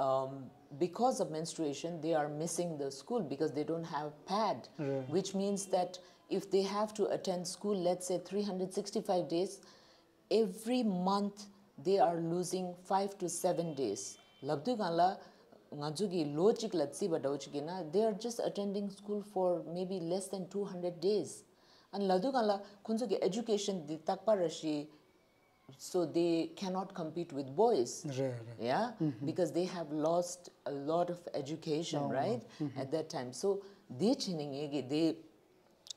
um, because of menstruation, they are missing the school because they don't have pad, which means that if they have to attend school, let's say three hundred sixty-five days, every month they are losing five to seven days. ལབ་དུས་སྒང་ལ་ང་ཚོ་གི་ལོ་གཅིག་ལ་བརྩིས་པ་འདྲ་བོ་ཅིག་ཡིན་ན། They are just attending school for maybe less than two hundred days. ཨ་ནི་ལབ་དུས་སྒང་ལ་ཁོང་ཚོ་གི་education འདི་རྟག་པར་ར་ཞིག so they cannot compete with boys. རེད་རེད། Yeah, because they have lost a lot of education, right, at that time. So དེ་བྱས་ནས་ངེད་ཀྱི་དེ།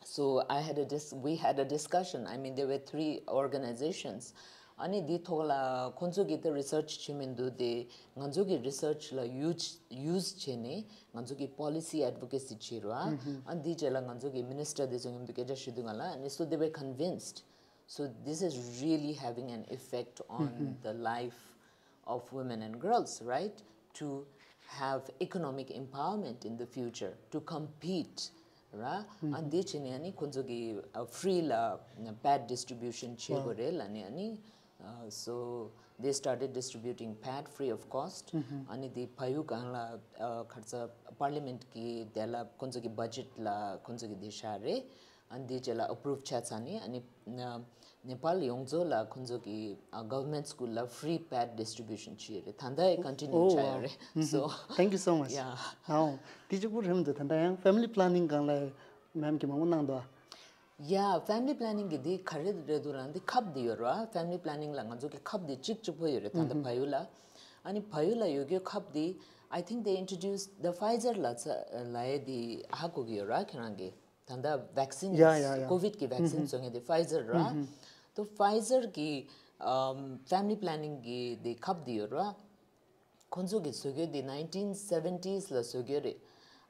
So I had a dis- we had a discussion. I mean, there were three organizations. ཨ་ནི་འདི་ཐོག་ལ་ཁོང་ཚོ་གིས་ད་research་བྱེད་མི་འདུག་སྟེ། ང་ཚོ་གི་research་ལ་use use་བྱས་ནས་ང་ཚོ་གི་policy advocacy་བྱེད་རོགས། ཨ་འདི་རྗེས་ལ་ང་ཚོ་གི་minister་དེ་ཚོ་མཉམ་དུ་སྐད་ཆ་བཤད་དུས་ང་ལ་ཨ་ནི། So they were convinced. So this is really having an effect on the life of women and girls, right? To have economic empowerment in the future, to compete, ར། ཨ་འདི་བྱས་ནས་ཨ་ནི་ཁོང་ཚོ་གི་ཨ་free་ལ་pad distribution་བྱེད་དགོས་རེད་ལབ་ནས། ཨ་ནི་ཨ་so they started distributing pad free of cost. ཨ་ནི་དེ་ཕ་ཡུལ་སྒང་ལ་ཨ་ག་རེ་ཟེར། Parliament་གི་དེ་ལ་ཁོང་ཚོ་གི་budget་ལ་ཁོང་ཚོ་གི་དེ་བཞག་རེད། ཨ་འདི་རྗེས་ལ་approve་ཆགས་ཚར་ནས། ཨ་ནི་ཨ་ནེ་པཱལ་ཡོངས་རྫོགས་ལ་ཁོང་ཚོ་གི་ཨ་government school་ལ་free pad distribution་བྱས་རེད། ད་ལྟ་ཡང་continue་བྱས་ཡོད་རེད། So, thank you so much. Yeah. ཨའོ། དེ་གཅིག་པུ་རེད་མི་འདུག་ད་ལྟ་ཡང་family planning་སྒང་ལ་ma'am་གིས་མང་པོ་གནང་འདུག Yeah, family planning་གི་འདི་ག་རེ་རེད་འདུག་ལབ་ན། འདི་ཁབ་འདི་ཡོད་རེད་བ། Family planning་ལ་ང་ཚོ་གི་ཁབ་འདི་གཅིག་གཅིག་པོ་ཡོད་རེད། ད་ལྟ་ཕ་ཡུལ་ལ། ཨ་ནི་ཕ་ཡུལ་ལ་ཡོད་རྒྱུའི་ཁབ་འདི། I think they introduced the Pfizer་ལབ་ས་ལབ་ཡས་འདི་ཧ་གོ་གི་ཡོད་རེད་བ་ཁྱེད་རང་གིས། ད་ལྟ་vaccine Yeah, yeah, yeah. COVID་གི་vaccine་བཟོ་མཁན་དེ་Pfizer་ར། ད་Pfizer་གི་ཨམ་family planning་གི་དེ་ཁབ་དེ་ཡོད་ར། ཁོང་ཚོ་གི་བཟོ་རྒྱུ་དེ་nineteen seventies་ལ་བཟོ་རྒྱུ་རེད།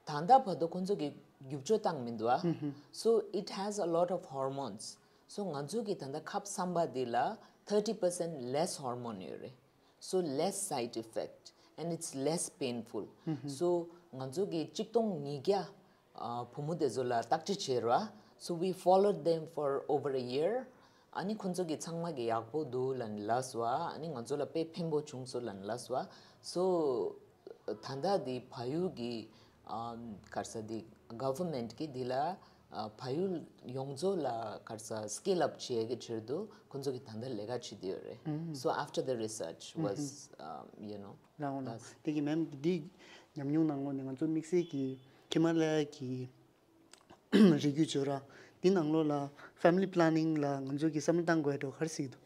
ད་ལྟ་བར་དུ་ཁོང་ཚོ་གི་རྒྱུ་ཆ་བཏང་མི་འདུག་ཨ། So it has a lot of hormones. So ང་ཚོ་གི་ད་ལྟ་ཁབ་གསུམ་པ་དེ་ལ་thirty percent less hormone་ཡོད་རེད། So less side effect and it's less painful. So ང་ཚོ་གི་གཅིག་སྟོང་ཉིས་བརྒྱ་ཨ་བུ་མོ་དེ་ཚོ་ལ་བརྟག་དཔྱད་བྱས་ར། So we followed them for over a year. ཨ་ནི་ཁོང་ཚོ་གི་ཚང་མ་གི་ཡག་པོ་འདུག་ལབ་ནས་ལབ་སོང་བ། ཨ་ནི་ང་ཚོ་ལ་དཔེ་ཕན་པོ་བྱུང་སོང་ལབ་ནས་ལབ་སོང་བ། So ད་ལྟ་འདི་ཕ་ཡུལ་གི་ཨམ་ག་རེ་ཟེར། འདི་government་གི་འདི་ལ་ཨ་ཕ་ཡུལ་ཡོངས་རྫོགས་ལ་ག་རེ་ཟེར། Scale up་བྱེད་ཡས་ཀྱི་ཕྱིར་དུ་ཁོང་ཚོ་གིས་ད་ལྟ་ལས་ཀ་བྱེད་བསྡད་ཡོད་རེད། So after the research was, um, you know, རང་དབང་ལ། དེ་གི་ma'am་འདི་ཉམས་མྱོང་ནང་ངོས་ནས་ང་ཚོ་དམིགས་བསལ་གྱི་ཧི་མ་ལ་ཡ་གི་རི་རྒྱུད་ཅོག་ར་འདི་ནང་ལོགས་ལ་family planning་ལ་ང་ཚོ་གི་བསམ་བློ་བཏང་དགོས་འགྲོ་ག་རེ་ཟེར་གྱི་འདུག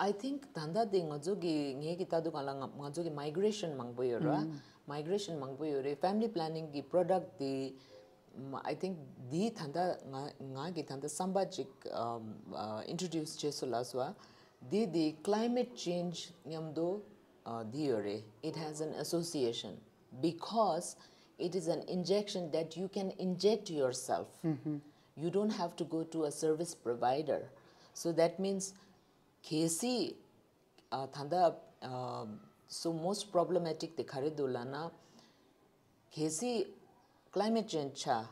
I think ད་ལྟ་དེ་ང་ཚོ་གི་ངེད་ཀྱི་ལྟ་དུས་སྒང་ལ་ང་ང་ཚོ་གི་migration་མང་པོ་ཡོད་ར། Migration་མང་པོ་ཡོད་རེད། Family planning་གི་product་དེ་ཨམ་I think་འདི་ད་ལྟ་ང་ང་གི་ད་ལྟ་བསམ་པ་ཅིག་ཨམ་ཨ་introduce་བྱས་སོང་ལབ་སོང་བ། འདི་འདི་climate change་མཉམ་དུ་ཨ་འདི་ཡོད་རེད། It has an association because it is an injection that you can inject yourself. You don't have to go to a service provider. So that means གལ་སྲིད་ཨ་ད་ལྟ་ཨ་so most problematic་དེ་ག་རེ་འདུག་ལབ་ན། གལ་སྲིད་climate change་ཆགས།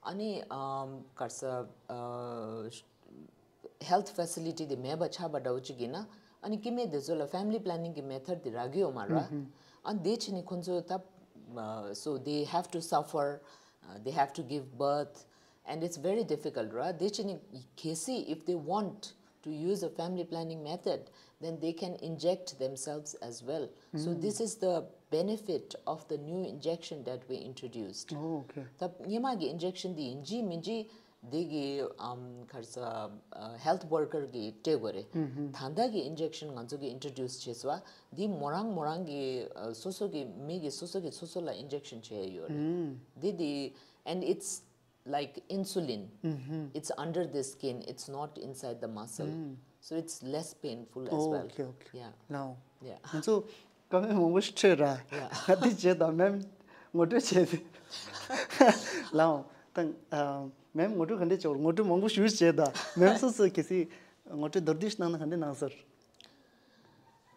ཨ་ནི་ཨམ་ག་རེ་ཟེར། ཨ་health facility་དེ་མེད་པ་ཆགས་པ་འདྲ་བོ་ཅིག་ཡིན་ན། ཨ་ནི་སྐྱེ་དམན་དེ་ཚོ་ལ་family planning་གི་method་དེ་རག་གི་ཡོད་མ་རེད། ཨ་འདི་བྱས་ནས་ཁོང་ཚོ་ད་ཨ་so they have to suffer, uh, they have to give birth, and it's very difficult, right? འདི་བྱས་ནས་གལ་སྲིད་if they want to use a family planning method, then they can inject themselves as well. So this is the benefit of the new injection that we introduced. Oh, okay. ད་སྔོན་མ་གི་injection་དེ་ཡིན་གཅིག་མིན་གཅིག་འདི་གི་ཨམ་ག་རེ་ཟེར། ཨ་health worker་གིས་སྤྲད་དགོས་རེད། ད་ལྟ་གི་injection་ང་ཚོ་གིས་introduce་བྱས་སོང་བ། འདི་མོ་རང་མོ་རང་གི་ཨ་སོ་སོ་གི་མི་གི་སོ་སོ་གི་སོ་སོ་ལ་injection་བྱས་ཡོད་རེད། འདི་འདི་and it's like insulin. It's under the skin, it's not inside the muscle. So it's less painful as Oh, well. Okay, okay. Yeah. ལའོ། Yeah. ང་ཚོ་བཀའ་མོལ་མང་པོ་ཞིག་འཕྲོད་ར། Yeah. ང་འདི་བྱས་དང་ma'am་ངོ་སྤྲོད་བྱས་ཏེ། ལའོ། ད་ཨ་ma'am་ངོ་སྤྲོད་ག་འདྲས་བྱས། ངོ་སྤྲོད་མང་པོ་ཞིག་བྱས་དང་ma'am་སོ་སོ་གལ་སྲིད་ངོ་སྤྲོད་མདོར་བསྡུས་ཤིག་གནང་ན་ག་འདྲས་གནང་ཟེར།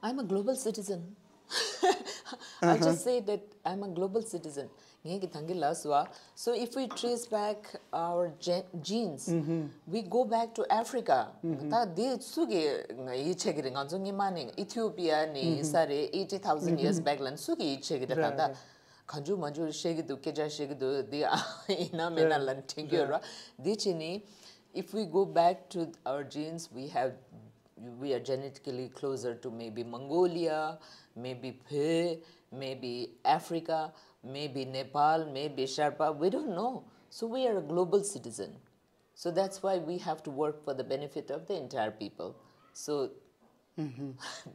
I'm a global citizen. I just say that I'm a global citizen. ངས་ཀྱི་ཐང་གི་ལབ་སོང་བ། So if we trace back our gen- genes, we go back to Africa. ད་དེ་སུ་གིས་ཡིད་ཆེས་ཀྱི་རེད། ང་ཚོ་སྔོན་མ་ནས་Ethiopia་ནས་ཡིན་ས་རེད། Eighty thousand years back་ལ་སུ་གིས་ཡིད་ཆེས་ཀྱི་རེད། ད་ད་གང་བྱུང་མང་བྱུང་བཤད་ཀྱི་འདུག་སྐད་ཆ་བཤད་ཀྱི་འདུག་དེ་ཡིན་ན་མིན་ན་ལབ་དྲན་གྱི་ཡོད་ར། དེ་བྱས་ནས་if we go back to our genes, we have we are genetically closer to maybe Mongolia, maybe Phö, maybe Africa, maybe Nepal, maybe Sherpa, we don't know. So we are a global citizen. So that's why we have to work for the benefit of the entire people. So,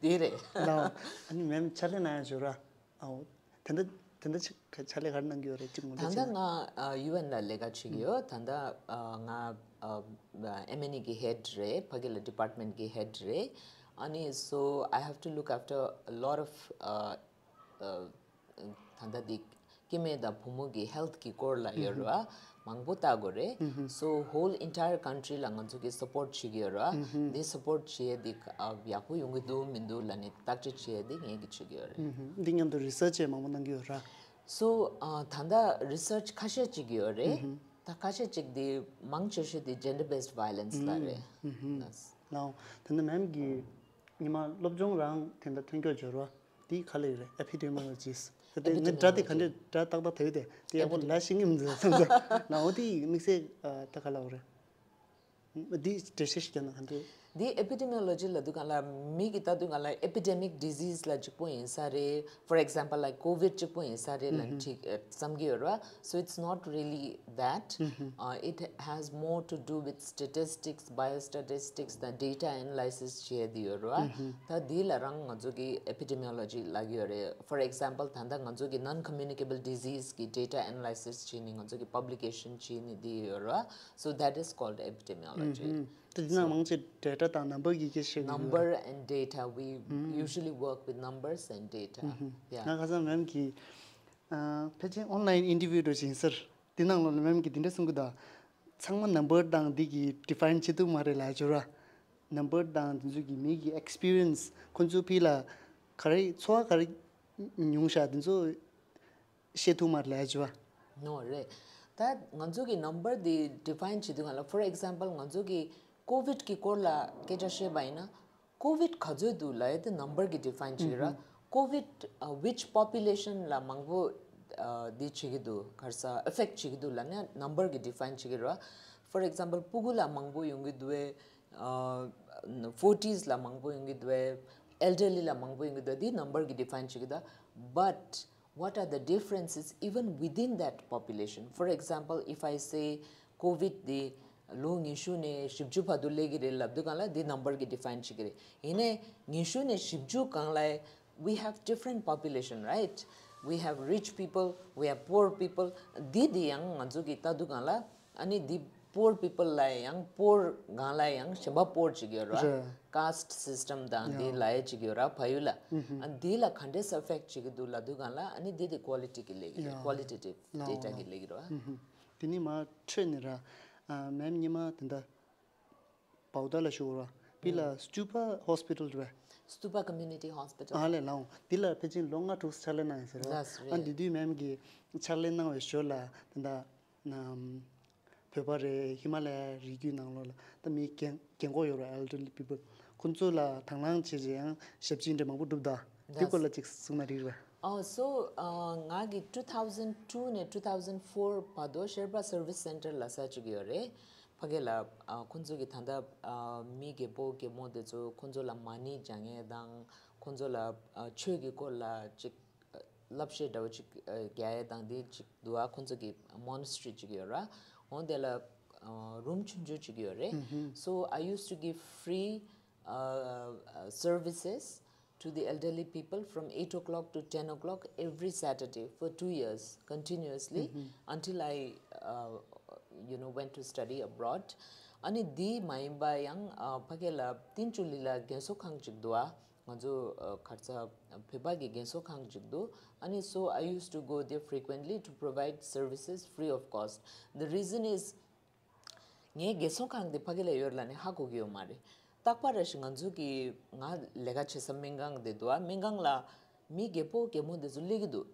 འདི་རེད། ལའོ། ཨ་ནི་ma'am་ཕྱག་ལས་གནང་ཡ་ཞུ་ར། ཨའོ། དེ་འདྲ་དེ་འདྲ་ཅིག་ཕྱག་ལས་ག་རེ་གནང་གི་ཡོད་རེད། ཅིག་ངོ་སྤྲོད་ད་ལྟ་བྱེད་ན། ང་ཨ་UN་ལ་ལས་ཀ་བྱེད་ཀྱི་ཡོད། ད་ལྟ་ཨ་ང་ཨ་M and E་གི་head་རེད། ཕ་གི་ལ་department་གི་head་རེད། ཨ་ནི་so I have to look after a lot of uh, uh, ད་ལྟ་འདི་སྐྱེ་དམན་དང་བུ་མོ་གི་health གི་སྐོར་ལ་ཡོད་རེད་བ། མང་པོ་ལྟ་དགོས་རེད། So whole entire country ལ་ང་ཚོ་གི་support བྱེད་ཀྱི་ཡོད་རེད་བ། འདི་support བྱེད་འདི་ཡག་པོ་ཡོང་གི་འདུག་མི་འདུག་ལབ་ནས་བརྟག་དཔྱད་བྱེད་འདི་ངས་གི་བྱེད་ཀྱི་ཡོད་རེད། འདི་མཉམ་དུ་research ཡང་མང་པོ་གནང་གི་ཡོད་རེད། So ད་ལྟ་research ཁ་ཤས་ཅིག་ཡོད་རེད། ད་ཁ་ཤས་ཅིག་འདི་མང་ཆེ་ཤོས་འདི་gender based violence ལ་རེད། ལའོ། ད་ནི་ma'am གི་ཉི་མ་སློབ་སྦྱོང་རང་དེ་འདྲ་ཐོན་སྐྱོད་སྦྱོར་བ་འདི་ག་ལ་ཡོད་རེད། Epidemiologist དེ་ངས་སྒྲ་དེ་ག་འདྲས་སྒྲ་ཏག་ཏག་དེ་དེ་དེ་ཡག་པོ་ལ་ཤེས་ཀྱི་མི་འདུག་བསམ་ས་ལའོ། དེ་དམིགས་བསལ་ད་ག་ལ་འོ་རེད། འདི་འགྲེལ་བཤད་ཞིག་བརྒྱབ་ན་ག་འདྲས། འདི་epidemiology ལབ་དུས་སྒང་ལ་མི་གི་ལྟ་དུས་སྒང་ལ་epidemic disease ལ་གཅིག་པོ་ཡིན་ས་རེད། For example like covid གཅིག་པོ་ཡིན་ས་རེད་ལབ་ནས་བསམ་གྱི་ཡོད་རེད་བ། So it's not really that. Uh, it has more to do with statistics, biostatistics དང་data analysis བྱས་དེ་ཡོད་རེད་བ། ད་དེ་ལ་རང་ང་ཚོ་གི་epidemiology ལབ་ཀྱི་ཡོད་རེད། For example ད་ལྟ་ང་ཚོ་གི་non communicable disease གི་data analysis བྱས་ནས་ང་ཚོ་གི་publication བྱས་ནས་དེ་ཡོད་རེད་བ། So that is called epidemiology. དེ་འདི་ནང་མང་ཆེ་data དང་number གི་སྐད་ཆ་ཡོད། Number and data, we usually work with numbers and data. Yeah. ང་ཁ་སང་ma'am གི་ཕལ་ཆེར་online interview འགྲོ་བཞིན་སར་འདི་ནང་ལོ་ma'am གི་འདི་འདྲ་གསུང་གི་འདུག་ཚང་མ་number དང་འདི་གི་define བྱེད་ཐུབ་མ་རེད་ལབ་ཡ་ཅིག་ཡོད་ར། Number དང་འདི་ཚོ་གི་མི་གི་experience ཁོ་ཚོ་ཕི་ལ་ག་རེ་ཚོར་བ་ག་རེ་མྱོང་ཤག་འདི་ཚོ་ཤེས་ཐུབ་མ་རེད་ལབ་ཡ་ཅིག་ཡོད་ར། No རེད། ད་ང་ཚོ་གི་number འདི་define བྱེད་དུས་སྒང་ལ། For example ང་ཚོ་གི་covid གི་སྐོར་ལ་སྐད་ཆ་བཤད་པ་ཡིན་ན། covid ག་ཚོད་འདུག་ལབ་ཡ་དེ་number གི་define བྱེད་ཀྱི་ར། Covid uh, which population ལ་མང་པོ་འདི་བྱེད་ཀྱི་འདུག་ག་རེ་ཟ་affect བྱེད་ཀྱི་འདུག་ལབ་ན་number གི་define བྱེད་ཀྱི་ར། For example སྤུ་གུ་ལ་མང་པོ་ཡོང་གི་འདུག་བས། forties ལ་མང་པོ་ཡོང་གི་འདུག་བས། elderly ལ་མང་པོ་ཡོང་གི་འདུག་འདི་number གི་define བྱེད་ཀྱི་འདུག But what are the differences even within that population? For example, if I say covid འདི་ལོ་ཉི་ཤུ་ནས་བཞི་བཅུ་བར་དུ་སླེབས་ཀྱི་རེད་ལབ་དུས་སྒང་ལ་འདི་number གི་define བྱེད་ཀྱི་རེད། ཡིན་ནའི་ཉི་ཤུ་ནས་བཞི་བཅུ་སྒང་ལ་we have different population, right? We have rich people, we have poor people. འདི་འདི་ཡང་ང་ཚོ་གི་ལྟ་དུས་སྒང་ལ་ཨ་ནི་འདི་poor people ལ་ཡང་poor སྒང་ལ་ཡང་གཞན་པ་poor ཅིག་ཡོད་ར། རེད། Caste system དང་འདི་ལ་ཡ་ཅིག་ཡོད་ར་བལ་ཡུལ་ལ། ཨ་འདི་ལ་ག་འདྲས་affect བྱེད་ཀྱི་འདུག་ལབ་དུས་སྒང་ལ་ཨ་ནི་འདི་དེ་quality གི་ལས་ཀྱི་རེད། Qualitative data གི་ལས་ཀྱི་རེད་བ། དེ་ནི་མ་འཕྲོས་ནས་ར། ma'am ཉི་མ་དེ་འདྲ་བའུ་ཏ་ལ་ཞུ་བ་ར། པི་ལ་Stupa Hospital རེད། Stupa Community Hospital ཨ་ལས་ལའོ། འདི་ལ་ཕལ་ཆེར་ལོ་ལྔ་དྲུག་ཕྱག་ལས་གནང་ཡིན་ཟེར་ར། ལགས་རེད། ཨ་འདི་དུས་ma'am གི་ཕྱག་ལས་གནང་བའི་ཞོར་ལ་དེ་འདྲ་ནམ། བོད་པ་རེད། ཧི་མ་ལ་ཡའི་རི་རྒྱུད་ནང་ལོགས་ལ་ད་མི་རྒན་རྒན་གོག་ཡོད་རེད། elderly people ཁོང་ཚོ་ལ་དང་བླངས་བྱས་རྗེས་ཡང་ཞབས་ཕྱི་འདྲ་མང་པོ་བསྒྲུབས་ད། འདི་སྐོར་ལ་ཅིག་གསུང་ན་འགྲིག་རེད། Oh so ང་གི་two thousand two ནས two thousand four བར་དུ་Sherpa Service Centre ལབ་ས་ཅིག་ཡོད་རེད། ཕ་གི་ལ་ཁོང་ཚོ་གི་ད་ལྟ་མི་རྒད་པོ་རྒད་མོ་དེ་ཚོ་ཁོང་ཚོ་ལ་མ་ཎི་བགྱང་མཁན་དང་ཁོང་ཚོ་ལ་ཆོས་ཀྱི་སྐོར་ལ་ཅིག་བསླབ་བཤད་འདྲ་བོ་ཅིག་རྒྱག་ཡས་དང་དེ་ཅིག་འདུག་ཨ། ཁོང་ཚོ་གི་monastery ཅིག་ཡོད་ར། འོང་དེ་ལ་རུམ་ཆུང་ཆུང་ཅིག་ཡོད་རེད། So I used to give free uh, services to the elderly people from eight o'clock to ten o'clock every Saturday for two years continuously until I uh, you know went to study abroad. ཨ་ནི་འདི་མ་ཡིན་པ་ཡང་ཕ་གི་ལ་ཏིན་ཅུ་ལི་ལ་རྒན་གསོ་ཁང་ཅིག་འདུག་ཨ། ང་ཚོ་ག་རེ་ཟ་བོད་པ་གི་རྒན་གསོ་ཁང་ཅིག་འདུག་ཨ་ནི་so I used to go there frequently to provide services free of cost. The reason is ངའི་རྒན་གསོ་ཁང་དེ་ཕ་གི་ལ་ཡོད་ལབ་ནས་ཧ་གོ་གི་ཡོད་མ་རེད། རྟག་པར་རེ་ཞིག་ང་ཚོ་གི་ང་ལས་ཀ་བྱེད་ས་སྨན་ཁང་དེ་འདུག་ཨ། སྨན་ཁང་ལ་མི་རྒད་པོ་རྒད་མོ་དེ་ཚོ་སླེབས་ཀྱི་འདུག་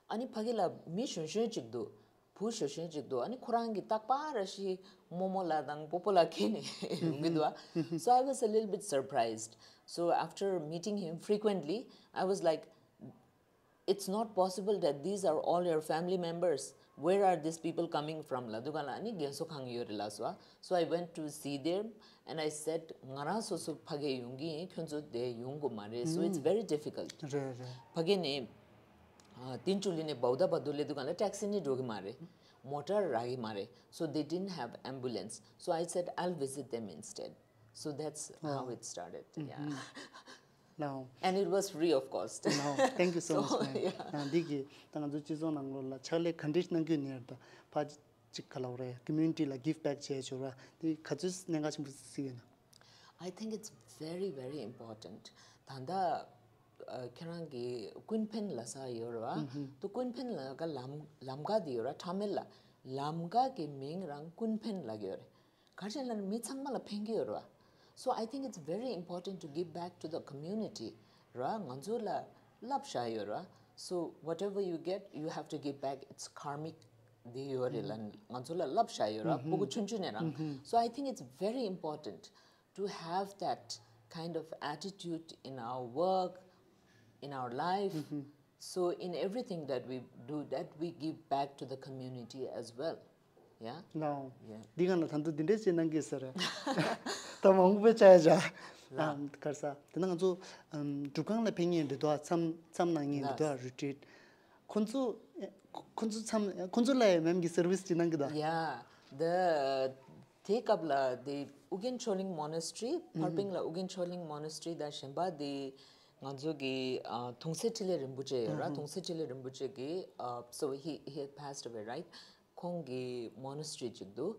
ཨ་ནི་ཕ་གི་ལ་མི་གཞོན་གཞོན་ཅིག་འདུག་བུ་གཞོན་གཞོན་ཅིག་འདུག་ཨ་ནི་ཁོ་རང་གིས་རྟག་པར་རེ་ཞིག་རྨོ་མོ་ལགས་དང་སྤོ་བོ་ལགས་ཁྱེར་ནས་ཡོང་གི་འདུག་ཨ། So I was a little bit surprised. So after meeting him frequently, I was like, it's not possible that these are all your family members. Where are these people coming from? ལབ་དུས་སྒང་ལ་ཨ་ནི་རྒན་གསོ་ཁང་ཡོད་རེད་ལབ་སོང་། So I went to see them and I said, ང་རང་སོ་སོ་ཕ་གིར་ཡོང་གི་ཡིན། ཁྱོད་ཚོ་དེར་ཡོང་དགོས་མ་རེད། So it's very difficult. རེད་རེད། ཕ་གི་ནས་ཏིན་ཅུ་ལི་ནས་བའུ་ཏ་བར་དུ་སླེབས་དུས་སྒང་ལ་ཊེག་སི་ནི་འགྲོ་གི་མ་རེད། མོ་ཊར་རག་གི་མ་རེད། So they didn't have ambulance. So I said, I'll visit them instead. So that's how it started. Yeah. Now, and it was free of cost. Now, thank you so much, ma'am. Yeah. ནང་འདི་གི་ད་ང་ཚོ་སྤྱི་ཚོགས་ནང་ལོགས་ལ་ཕྱག་ལས་ག་འདྲས་གནང་རྒྱུ་ནས་ད་ཕ་ཅིག་ག་ལབ་རེད། community ལ་give back བྱས་བྱུང་ར་དེ་ག་ཚོད་གནད་འགག་ཆེན་པོ་ཞིག་ཡིན་ན། I think it's very, very important. ད་ལྟ་ཨ་ཁྱེད་རང་གི་ཀུན་ཕན་ལབ་ས་ཡོད་རེད་བ། དུ་ཀུན་ཕན་ལབ་ཀ་ལམ་ལམ་ཀ་དེ་ཡོད་ར། ཁྲ་མེད་ལ་ལམ་ཀ་གི་མིང་རང་ཀུན་ཕན་ལབ་ཀྱི་ཡོད་རེད། ག་རེ་ལབ་ན་མི་ཚང་མ་ལ་ཕན་གྱི་ཡོད་རེད་བ། So I think it's very important to give back to the community ར། ང་ཚོ་ལ་བསླབ་བྱ་ཡོད་ར། So whatever you get, you have to give back. It's karmic དེ་ཡོད་རེད་ལ། ང་ཚོ་ལ་བསླབ་བྱ་ཡོད་ར། སྤུ་གུ་ཆུང་ཆུང་ནས་རང་། So I think it's very important to have that kind of attitude in our work, in our life. So in everything that we do, that we give back to the community as well. Yeah. ལའོ། Yeah. འདི་གང་ལ་ད་དུང་འདི་འདྲས་བྱེད་གནང་གི་ཟེར། ད་མང་པོ་བྱ་ཡ་བྱ། ལ། ཨམ་གར་ས། དེ་ན་ང་ཚོ་ཨམ་སྒྲུབ་ཁང་ལ་ཕེབས་མཁན་འདི་དོ་མཚམས་མཚམས་གནང་མཁན་འདི་དོ་རི་ཊི་རིཊ། ཁོ་ཚོ་ཁོ་ཚོ་མཚམས་ཁོ་ཚོ་ལ་ཡང་མེམ་གི་སར་ཝི་སི་ཅིག་གནང་གི་དོ། Yeah. The དེའི་སྐབས་ལ་དེ་ཨུ་རྒྱན་ཆོས་གླིང་མོ་ནེ་སི་ཊི་རི། ཕར་པིང་ལ་ཨུ་རྒྱན་ཆོས་གླིང་མོ་ནེ་སི་ཊི་རི་དང་གཞན་པ་དེ་ང་ཚོ་གི་ཨ་གདུང་སྲས་འཕྲིན་ལས་རིན་པོ་ཆེ་ཡོད་ར། གདུང་སྲས་འཕྲིན་ལས་རིན་པོ་ཆེ་གི་ཨ་so he he passed away, right? ཁོང་གི་མོ་ནེ་སི་ཊི་རི་ཅིག་འདུག་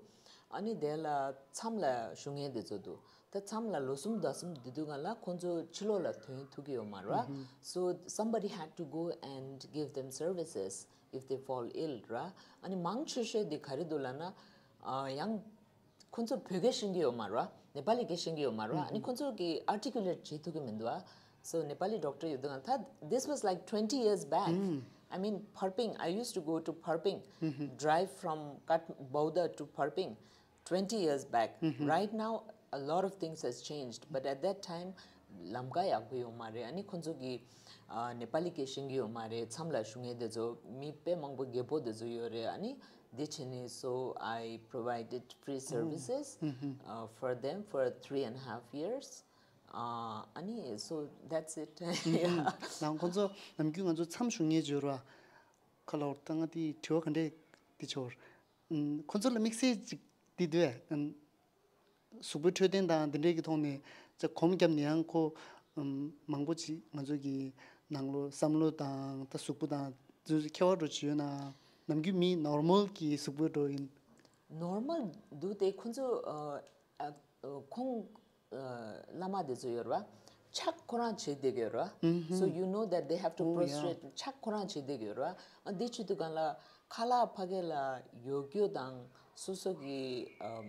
ཨ་ནི་དེ་ལ་མཚམས་ལ་བཞུགས་མཁན་དེ་ཚོ་འདུག་ད་མཚམས་ལ་ལོ་གསུམ་ཟླ་གསུམ་བསྡད་དུས་སྒང་ལ་ཁོང་ཚོ་ཕྱི་ལོགས་ལ་ཐོན་ཐུབ་ཀྱི་ཡོད་མ་རེད་བ། So somebody had to go and give them services if they fall ill ར། ཨ་ནི་མང་ཆེ་ཤོས་དེ་ག་རེ་འདུག་ལབ་ན་ཨ་ཡང་ཁོང་ཚོ་བོད་སྐད་ཤེས་ཀྱི་ཡོད་མ་རེད་བ། ནེ་པ་ལི་སྐད་ཤེས་ཀྱི་ཡོད་མ་རེད་བ། ཨ་ནི་ཁོང་ཚོ་གི་ཨར་ཊི་ཀུ་ལེ་ཊི་བྱེད་ཐུབ་ཀྱི་མི་འདུག་བ། So Nepali doctor ཡོད་དུས་སྒང་ད། This was like twenty years back. I mean, Pharping, I used to go to Pharping, drive from Kat- Bauda to Pharping twenty years back. Right now, a lot of things has changed, but at that time, ལམ་ཀ་ཡག་པོ་ཡོད་མ་རེད། ཨ་ནི་ཁོང་ཚོ་གི་ཨ་ནེ་པ་ལི་སྐད་ཤེས་ཀྱི་ཡོད་མ་རེད། མཚམས་ལ་བཞུགས་མཁན་དེ་ཚོ་མི་དཔེ་མང་པོ་རྒད་པོ་དེ་ཚོ་ཡོད་རེད། ཨ་ནི་འདི་བྱས་ནས། So I provided free services uh, for them for three and a half years. Uh, ཨ་ནི། So that's it. Yeah. ནང་ཁོང་ཚོ་ནམ་རྒྱུན་ང་ཚོ་མཚམས་བཞུགས་མཁན་བྱོས་ར། ཁ་ལོར་ད་ང་དེ་དྲི་བ་ག་འདྲས་དེ་བྱོར། ཁོང་ཚོ་ལ་དམིགས་བསལ་ཅིག་དེ་དུས་གཟུགས་པོའི་འཕྲོད་བསྟེན་དང་དེ་འདྲས་ཀྱི་ཐོག་ནས་ཅིག་གོམ་བརྒྱབ་ནས་ཡང་ཁོ་མང་པོ་ཅིག་ང་ཚོ་གི་ནང་ལོ་བསམ་བློ་དང་ད་གཟུགས་པོ་དང་དེ་ཚོ་ཁྱད་པར་འགྲོ་ཅིག་ཡོད་ན། ནམ་རྒྱུན་མི་ནོར་མལ་གྱི་གཟུགས་པོ་འགྲོ་ཡིན། ནོར་མལ་འདུག་སྟེ་ཁོང་ཚོ་ཨ་ཨ་ཁོང་ཨ་བླ་མ་དེ་ཚོ་ཡོད་རེད་བ། ཕྱག་ཁོ་རང་བྱེད་བསྡད་ཀྱི་ཡོད་རེད་བ། So you know that they have to Oh, yeah. prostrate. ཕྱག་ཁོ་རང་བྱེད་བསྡད་ཀྱི་ཡོད་རེད་བ། ཨ་འདི་བྱེད་དུས་སྒང་ལ་ཁ་ལག་ཕ་གི་ལ་ཡོད་རྒྱུ་དང་སོ་སོ་གི་ཨམ་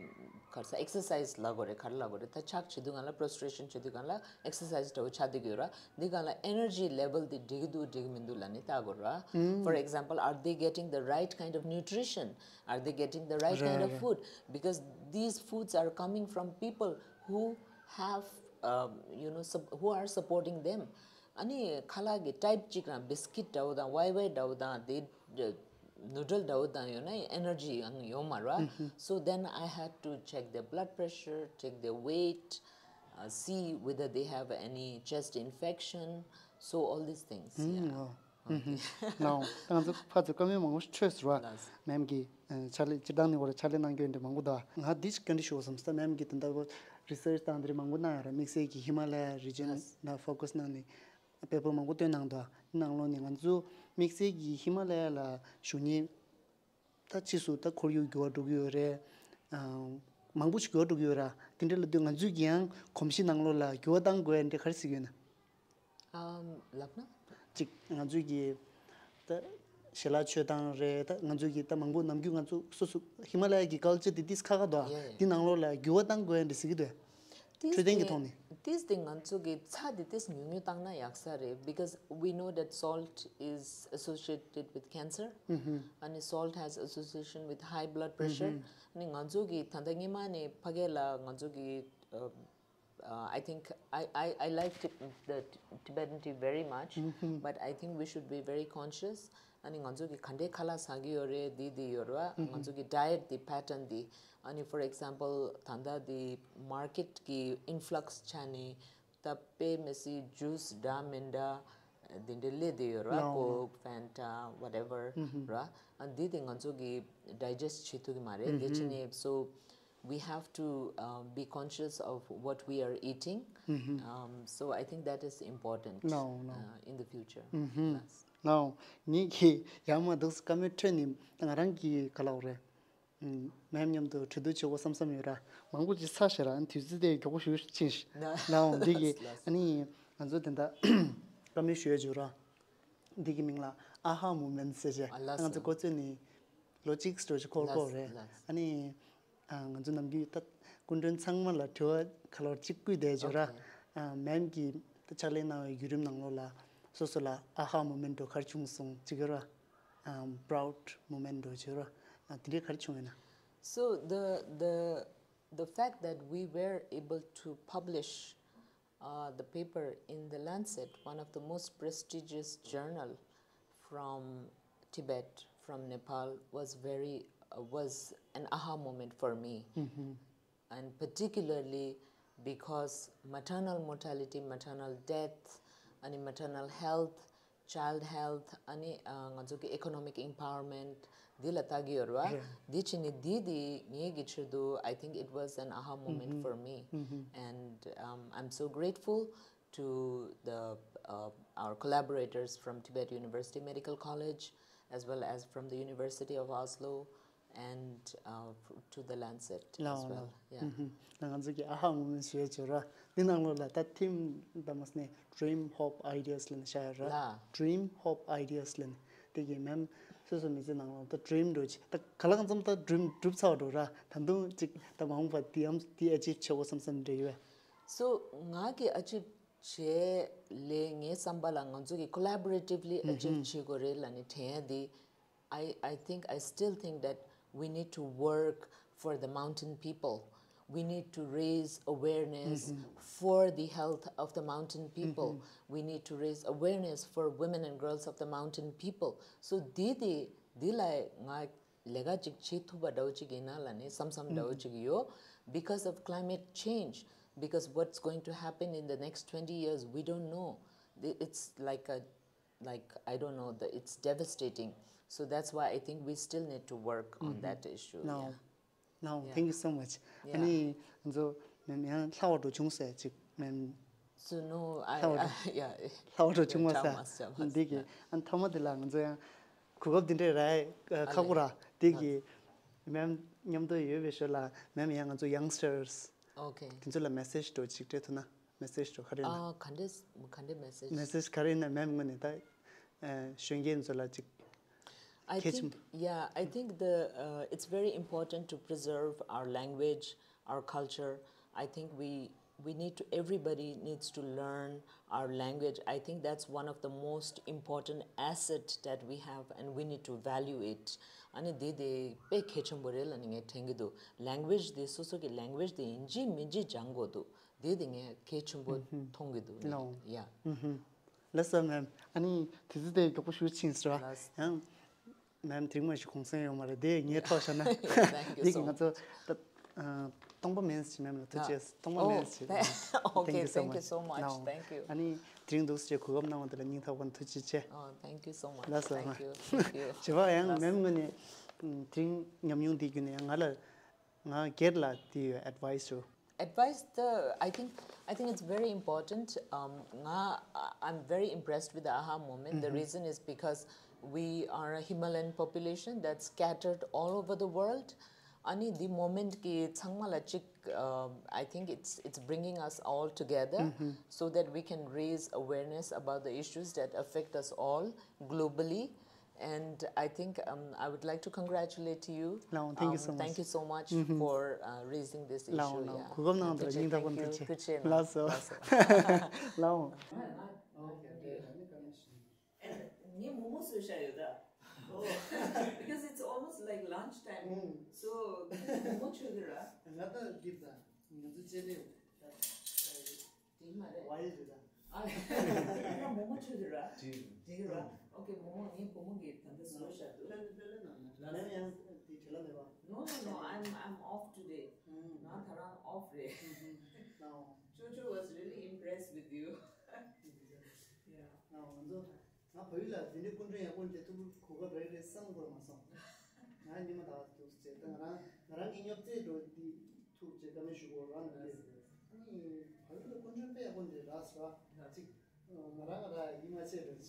ག་རེ་ཟ་exercise ལབ་དགོས་རེད། ག་རེ་ལབ་དགོས་རེད། ད་ཕྱག་བྱེད་དུས་སྒང་ལ་prostration བྱེད་དུས་སྒང་ལ་exercise འདྲ་བོ་ཆགས་བསྡད་ཀྱི་ཡོད་རེད་བ། འདི་སྒང་ལ་energy level དེ་འགྲིག་གི་འདུག་འགྲིག་གི་མི་འདུག་ལབ་ནས་ལྟ་དགོས་རེད་བ། For example, are they getting the right kind of nutrition? Are they getting the right kind of Right, right. food? Because these foods are coming from people who have, um, you know, sup- who are supporting them. ཨ་ནི་ཁ་ལག་གི་type གཅིག་རང་biscuit འདྲ་བོ་དང་ཝའི་ཝའི་འདྲ་བོ་དང་དེ་noodle འདྲ་བོ་དང་ཡོད་ན་energy ཡང་ཡོད་མ་རེད། So then I had to check their blood pressure, check their weight, uh, see whether they have any chest infection. So all these things. Yeah. ལའོ། ད་ང་ཚོ་ཕར་ཚུར་བཀའ་མོལ་མང་པོ་ཞིག་འཕྲོས་ཟེར་བ། ལགས། མེམ་གྱིས་ཨ་ཕྱག་ལས་སྤྱིར་བཏང་ནས་ཁོ་རང་ཕྱག་ལས་གནང་རྒྱུ་འདི་མང་པོ་འདུག་ང་འདི་ཞིག་བཀའ་འདྲི་ཞུ་བསམ་སོང་། མེམ་གྱིས་དེ་འདྲ་བོ་research དང་འདི་འདྲ་མང་པོ་གནང་ཡོད་རེད། དམིགས་བསལ་གྱི་ཧི་མ་ལ་ཡ་རི་ཇན་ལགས། ལ་focus གནང་ནས་དཔེ་པོ་མང་པོ་བཏོན་གནང་འདུག་ནང་ལོགས་ནས་ང་ཚོ་དམིགས་བསལ་གྱི་ཧི་མ་ལ་ཡ་ལ་བཞུགས་མཁན་ད་ཕྱིས་སུ་ད་ཁོར་ཡུག་འགྱུར་བ་འགྲོ་གི་ཡོད་རེད། ཨ་མང་པོ་ཞིག་འགྱུར་བ་འགྲོ་གི་ཡོད་ར། དེ་འདྲ་ལབ་དུས་ང་ཚོས་ཀྱི་ཡང་གོམས་གཤིས་ནང་ལོགས་ལ་འགྱུར་བ་གཏང་དགོས་ཡ་འདྲ་ག་རེ་ཟེར་གྱི་ཡོད་ན། ཨམ་ལབ་ན། གཅིག་ང་ཚོས་ཀྱི་ད་ཞལ་ལག་མཆོད་སྟངས་རེད། ད་ང་ཚོས་ཀྱི་ད་མང་པོ་ནམ་རྒྱུན་ང་ཚོ་སོ་སོ་ཧི་མ་ལ་ཡ་གི་culture དེ་ཏིས་ཁ་ཁ་འདུག Yeah, yeah. དེ་ནང་ལོགས་ལ་འགྱུར་བ་གཏང་དགོས་ཡ་འདྲ་ཟེར་གྱི་འདུག་འཕྲོད་བསྟེན་གྱི་ཐོག་ནས། ཏིས་དེ་ང་ཚོ་གི་ཚྭ་དེ་ཏིས་ཉུང་ཉུང་བཏང་ན་ཡག་ས་རེད། Because we know that salt is associated with cancer. ཨ་ནི་salt has association with high blood pressure. ཨ་ནི་ང་ཚོ་གི་ད་ལྟ་སྔོན་མ་ནས་ཕ་གི་ལ་ང་ཚོ་གི་ཨ Uh, I think I, I, I like Tib- the T- Tibetan tea very much, but I think we should be very conscious. ཨ་ནི་ང་ཚོ་གི་ག་འདྲའི་ཁ་ལག་ཟ་གི་ཡོད་རེད། འདི་འདི་ཡོད་རེད་བ། ང་ཚོ་གི་diet དེ་pattern དེ། ཨ་ནི་for example ད་ལྟ་དེ་market གི་influx ཆ་ནས་ད་དཔེ་མི་སྲིད་juice འདྲ་མི་འདྲ་འདི་འདྲའི་སླེབས་བསྡད་ཡོད་རེད་བ། No, no. Coke, Fanta, whatever ར། ཨ་འདི་དེ་ང་ཚོ་གི་digest བྱེད་ཐུབ་ཀྱི་མ་རེད། འདི་བྱས་ནས་so we have to uh, be conscious of what we are eating. Um, so I think that is important No, no. Uh, in the future. Yes. ལའོ། ངེད་ཀྱིས་ཡང་མ་འདུག་བཀའ་མོལ་འཕྲོས་ནས་ད་ང་རང་གི་ག་ལབ་དགོས་རེད། ཨུམ། མེམ་མཉམ་དུ་གྲོས་བསྡུར་བྱེད་དགོས་བསམ་བསམ་ཡོད་ར། མང་པོ་ཅིག་ཚར་ཤག་ར། དུས་ཚོད་དེ་མགྱོགས་པོ་ཞེ་པོ་ཕྱིན་ཤག་ལགས་འོང་། འདི་གི་ལགས་སོ། ཨ་ནི་ང་ཚོ་དེ་འདྲ་བཀའ་མོལ་ཞུ་ཡ་བྱོས་ར། འདི་གི་མིང་ལ་ཨ་ཧ་མུ་མེན་ཟེར་བྱས། ཨ་ལགས་ང་ཚོ་སོ། འགོ་བཙུགས་ནས་ལོ་གཅིག་ཙམ་ཅིག་འཁོར་འཁོར་རེད། ལགས་སོ། ཨ་ནི་ཨ་ང་ཚོ་ནམ་རྒྱུན་ད་སྐུ་མགྲོན་ཚང་མ་ལ་དྲི་བ་ག་ལོར་གཅིག་བསྐུལ་བསྡད་བྱོས་ར། ཨོ་ཁེ། ཨ་མེམ་གིས་ཕྱག་ལས་གནང་བའི་བརྒྱུད་རིམ་ནང་ལོགས་ལ་སོ་སོ་ལ་ཨ་ཧ་མུ་མེན་འདྲ་བོ་ག་རེ་བྱུང་སོང་ཅིག་ཡོད་ར། ཨམ། པ་རའུཌ་མུ་མེན་འདྲ་བོ་བྱོས་ར། ཨ་དེ་འདྲའི་ག་རེ་བྱུང་ཡོད་ན། So the the the fact that we were able to publish uh, the paper in the Lancet, one of the most prestigious journal from Tibet, from Nepal, was very uh, was an aha moment for me, and particularly because maternal mortality, maternal death, and maternal health, child health, ཨ་ནི་ང་ཚོ་གི་economic empowerment འདི་ལ་ལྟ་གི་ཡོད་རེད་བ། རེད། འདི་བྱས་ནས་འདི་འདི་ངེད་ཀྱི་ཆེད་དུ I think it was an aha moment for me, and um, I'm so grateful to the uh, our collaborators from Tibet University Medical College, as well as from the University of Oslo, and uh, to the Lancet as well. Yeah. ང་ཚོ་གི་ཨ་ཧ་མུ་མེན་ཞུ་ཡ་བྱོས་ར། འདི་ནང་ལོགས་ལ་ད་theme ད་མ་སི་ནས་dream, hope, ideas ལབ་ནས་བཞག་ཡོད་ར། ལ། Dream, hope, ideas ལབ་ནས་དེ་གི་མེམ་སོ་སོ་མི་ཚེ་ནང་ལོགས་ད་dream འདྲ་བོ་ཅིག་ད་ག་ལ་གང་འཚམ་ད་dream འགྲུབ་ཚར་བ་འདྲ་བོ་ར། ད་དུང་ཅིག་ད་མ་འོངས་པ་འདི་ཡང་འདི་achieve བྱེད་དགོས་བསམ་བསམ་འདྲ་ཡོད། So ང་གི་achieve བྱེད་ལས་ངའི་བསམ་པ་ལ་ང་ཚོ་གི་collaboratively achieve བྱེད་དགོས་རེད་ལབ་ནས་དྲན་ཡ་འདི། I, I think, I still think that we need to work for the mountain people. We need to raise awareness for the health of the mountain people. We need to raise awareness for women and girls of the mountain people. So, འདི་དེ་འདི་ལ་ང་ལས་ཀ་ཅིག་བྱེད་ཐུབ་པ་འདྲ་བོ་ཅིག་ཡིན་ན་ལབ་ནས་བསམ་བསམ་འདྲ་བོ་ཅིག་ཡོད། Because of climate change, because what's going to happen in the next twenty years, we don't know. It's like a like I don't know, the, it's devastating. So that's why I think we still need to work on that issue. No. Yeah. No, yeah. Thank you so much. Yeah. ཨ་ནི་ང་ཚོ་མེམ་ཡང་ལྷག་པ་འདྲ་བོ་བྱུང་ཟེར་ཅིག་མེམ། So no, I, ལྷག་པ་འདྲ་བོ། Yeah. ལྷག་པ་འདྲ་བོ་བྱུང་མ་ཟེར། འདི་གི་ཨ་ནི་མཐའ་མ་དེ་ལ་ང་ཚོ་ཡང་གོ་སྐབས་འདི་འདྲ་རག་ཁག་པོ་ར། འདི་གི་མེམ་མཉམ་དུ་ཡོད་པའི་ཞོར་ལ་མེམ་ཡང་ང་ཚོ་youngsters དེ་ཚོ་ལ་message འདྲ་བོ་ཅིག་སྤྲད་ཐུབ་ན། Message འདྲ་བོ་ག་རེ་ཡིན་ན། ཨ། ག་འདྲས་ག་འདྲས་message? Message ག་རེ་ཡིན་ན་མེམ་ངོས་ནས་ད་གཞོན་སྐྱེས་ཚོ་ལ་ཅིག I གལ་ཆེན་པོ། Yeah, I think the uh, it's very important to preserve our language, our culture. I think we we need to, everybody needs to learn our language. I think that's one of the most important asset that we have, and we need to value it. ཨ་ནི་དེ་དེ་དཔེ་གལ་ཆེན་པོ་རེད་ལབ་ནས་ངས་དྲན་གྱི་འདུག language དེ་སོ་སོ་གི་language དེ་ཡིན་གཅིག་མིན་གཅིག་སྦྱང་དགོས་འདུག་དེ་དེ་ངས་གལ་ཆེན་པོ་མཐོང་གི་འདུག་ལགས། Yeah. ལགས་སོ་མེམ། ཨ་ནི་དུས་ཚོད་དེ་མགྱོགས་པོ་ཞེ་པོ་ཕྱིན་སོང་ར། ཡང་མེམ་དེ་རིང་མ་ཞིག་གུང་སེང་ཡོད་མ་རེད་དེ་ངས་འཕྲོག་བཞག་ན། Thank you so much. འདི་གི་ང་ཚོ་ད་སྟོང་པ་མེན་ཟེར་མེམ་ལ་ཐུགས་རྗེ་ཆེ། སྟོང་པ་མེན་ཟེར། Okay, thank you so much. Thank you. ཨ་ནི་དེ་རིང་འདུག་སེ་གོ་སྐབས་གནང་བ་དེ་ལ་སྙིང་ཐག་པ་ནས་ཐུགས་རྗེ་ཆེ། Oh, thank you so much. ལགས་སོ། Thank you. Thank you. བྱས་པ་ཡང་མེམ་ངོས་ནས་དེ་རིང་ཉམས་མྱོང་འདི་བརྒྱུད་ནས་ཡང་ང་ལ། ང་སྒེར་ལ་དེ་ཡོད་advice རུ། Advice the I think I think it's very important. Um, nga, I- I'm very impressed with the aha moment. The reason is because we are a Himalayan population that's scattered all over the world. Ani the moment ki tsangma la chik, um, I think it's it's bringing us all together so that we can raise awareness about the issues that affect us all globally. And I think um, I would like to congratulate you. ལགས་འོང་། Thank you so much. Thank you so much for uh, raising this issue. ལགས་འོང་། ལགས་འོང་། གོ་སྐབས་གནང་བ་དེ་ལ་སྙིང་ཐག་པ་ནས་ཐུགས་རྗེ་ཆེ། ལགས་སོ། ལགས་འོང་། ངས་མོག་མོག་བཟོས་བཞག་ཡོད་ད། Because it's almost like lunch time. So ངས་མོག་མོག་མཆོད་ཀྱི་ར། ང་ད་འདི་ད་ང་ཚོ་ཅེ་ལེ། དེ་མ་རེད། ཝའི་རེད་ད། ཨ་རེད། ང་མོག་མོག་མཆོད་ཀྱི་ར། དེ་ར། Okay, མོག་མོག་ངའི་བུ་མོ་གིས་ད་ལྟ་བཟོས་བཞག་འདུག་ཕེ་ལེ་ཕེ་ལེ་ནང་ན་ལ་ནས་ཡང་དེ་བྲེལ་བ་མེད་པ། No, no, no, I'm I'm off today. ང་ད་རང་off རེད། ལགས་འོང་། Jojo was really impressed with you. Yeah. ང་ང་ཚོ་ང་བལ་ཡུལ་ལ་དེ་འདྲའི་སྐུ་མགྲོན་ཡག་པོ་འདྲ་ཐུག་གོ་སྐབས་རེ་རེ་བསམ་དགོས་མ་སོང་། ང་ཉི་མ་ད་ཐུག་ཟེར་ད་ང་རང་ང་རང་གི་སྙོབ་རྩེད་འགྲོ་འདི་ཐུག་ཅེས་བཀའ་མོལ་ཞུ་དགོས་རང་ནང་གི། ཨ་ནི་བལ་ཡུལ་ལ་སྐུ་མགྲོན་དཔེ་ཡག་པོ་འདྲ་རག་སོང་ཨ། ཅིག་ང་རང་ང་རང་ཡིད་མ་ཆེས་རེད།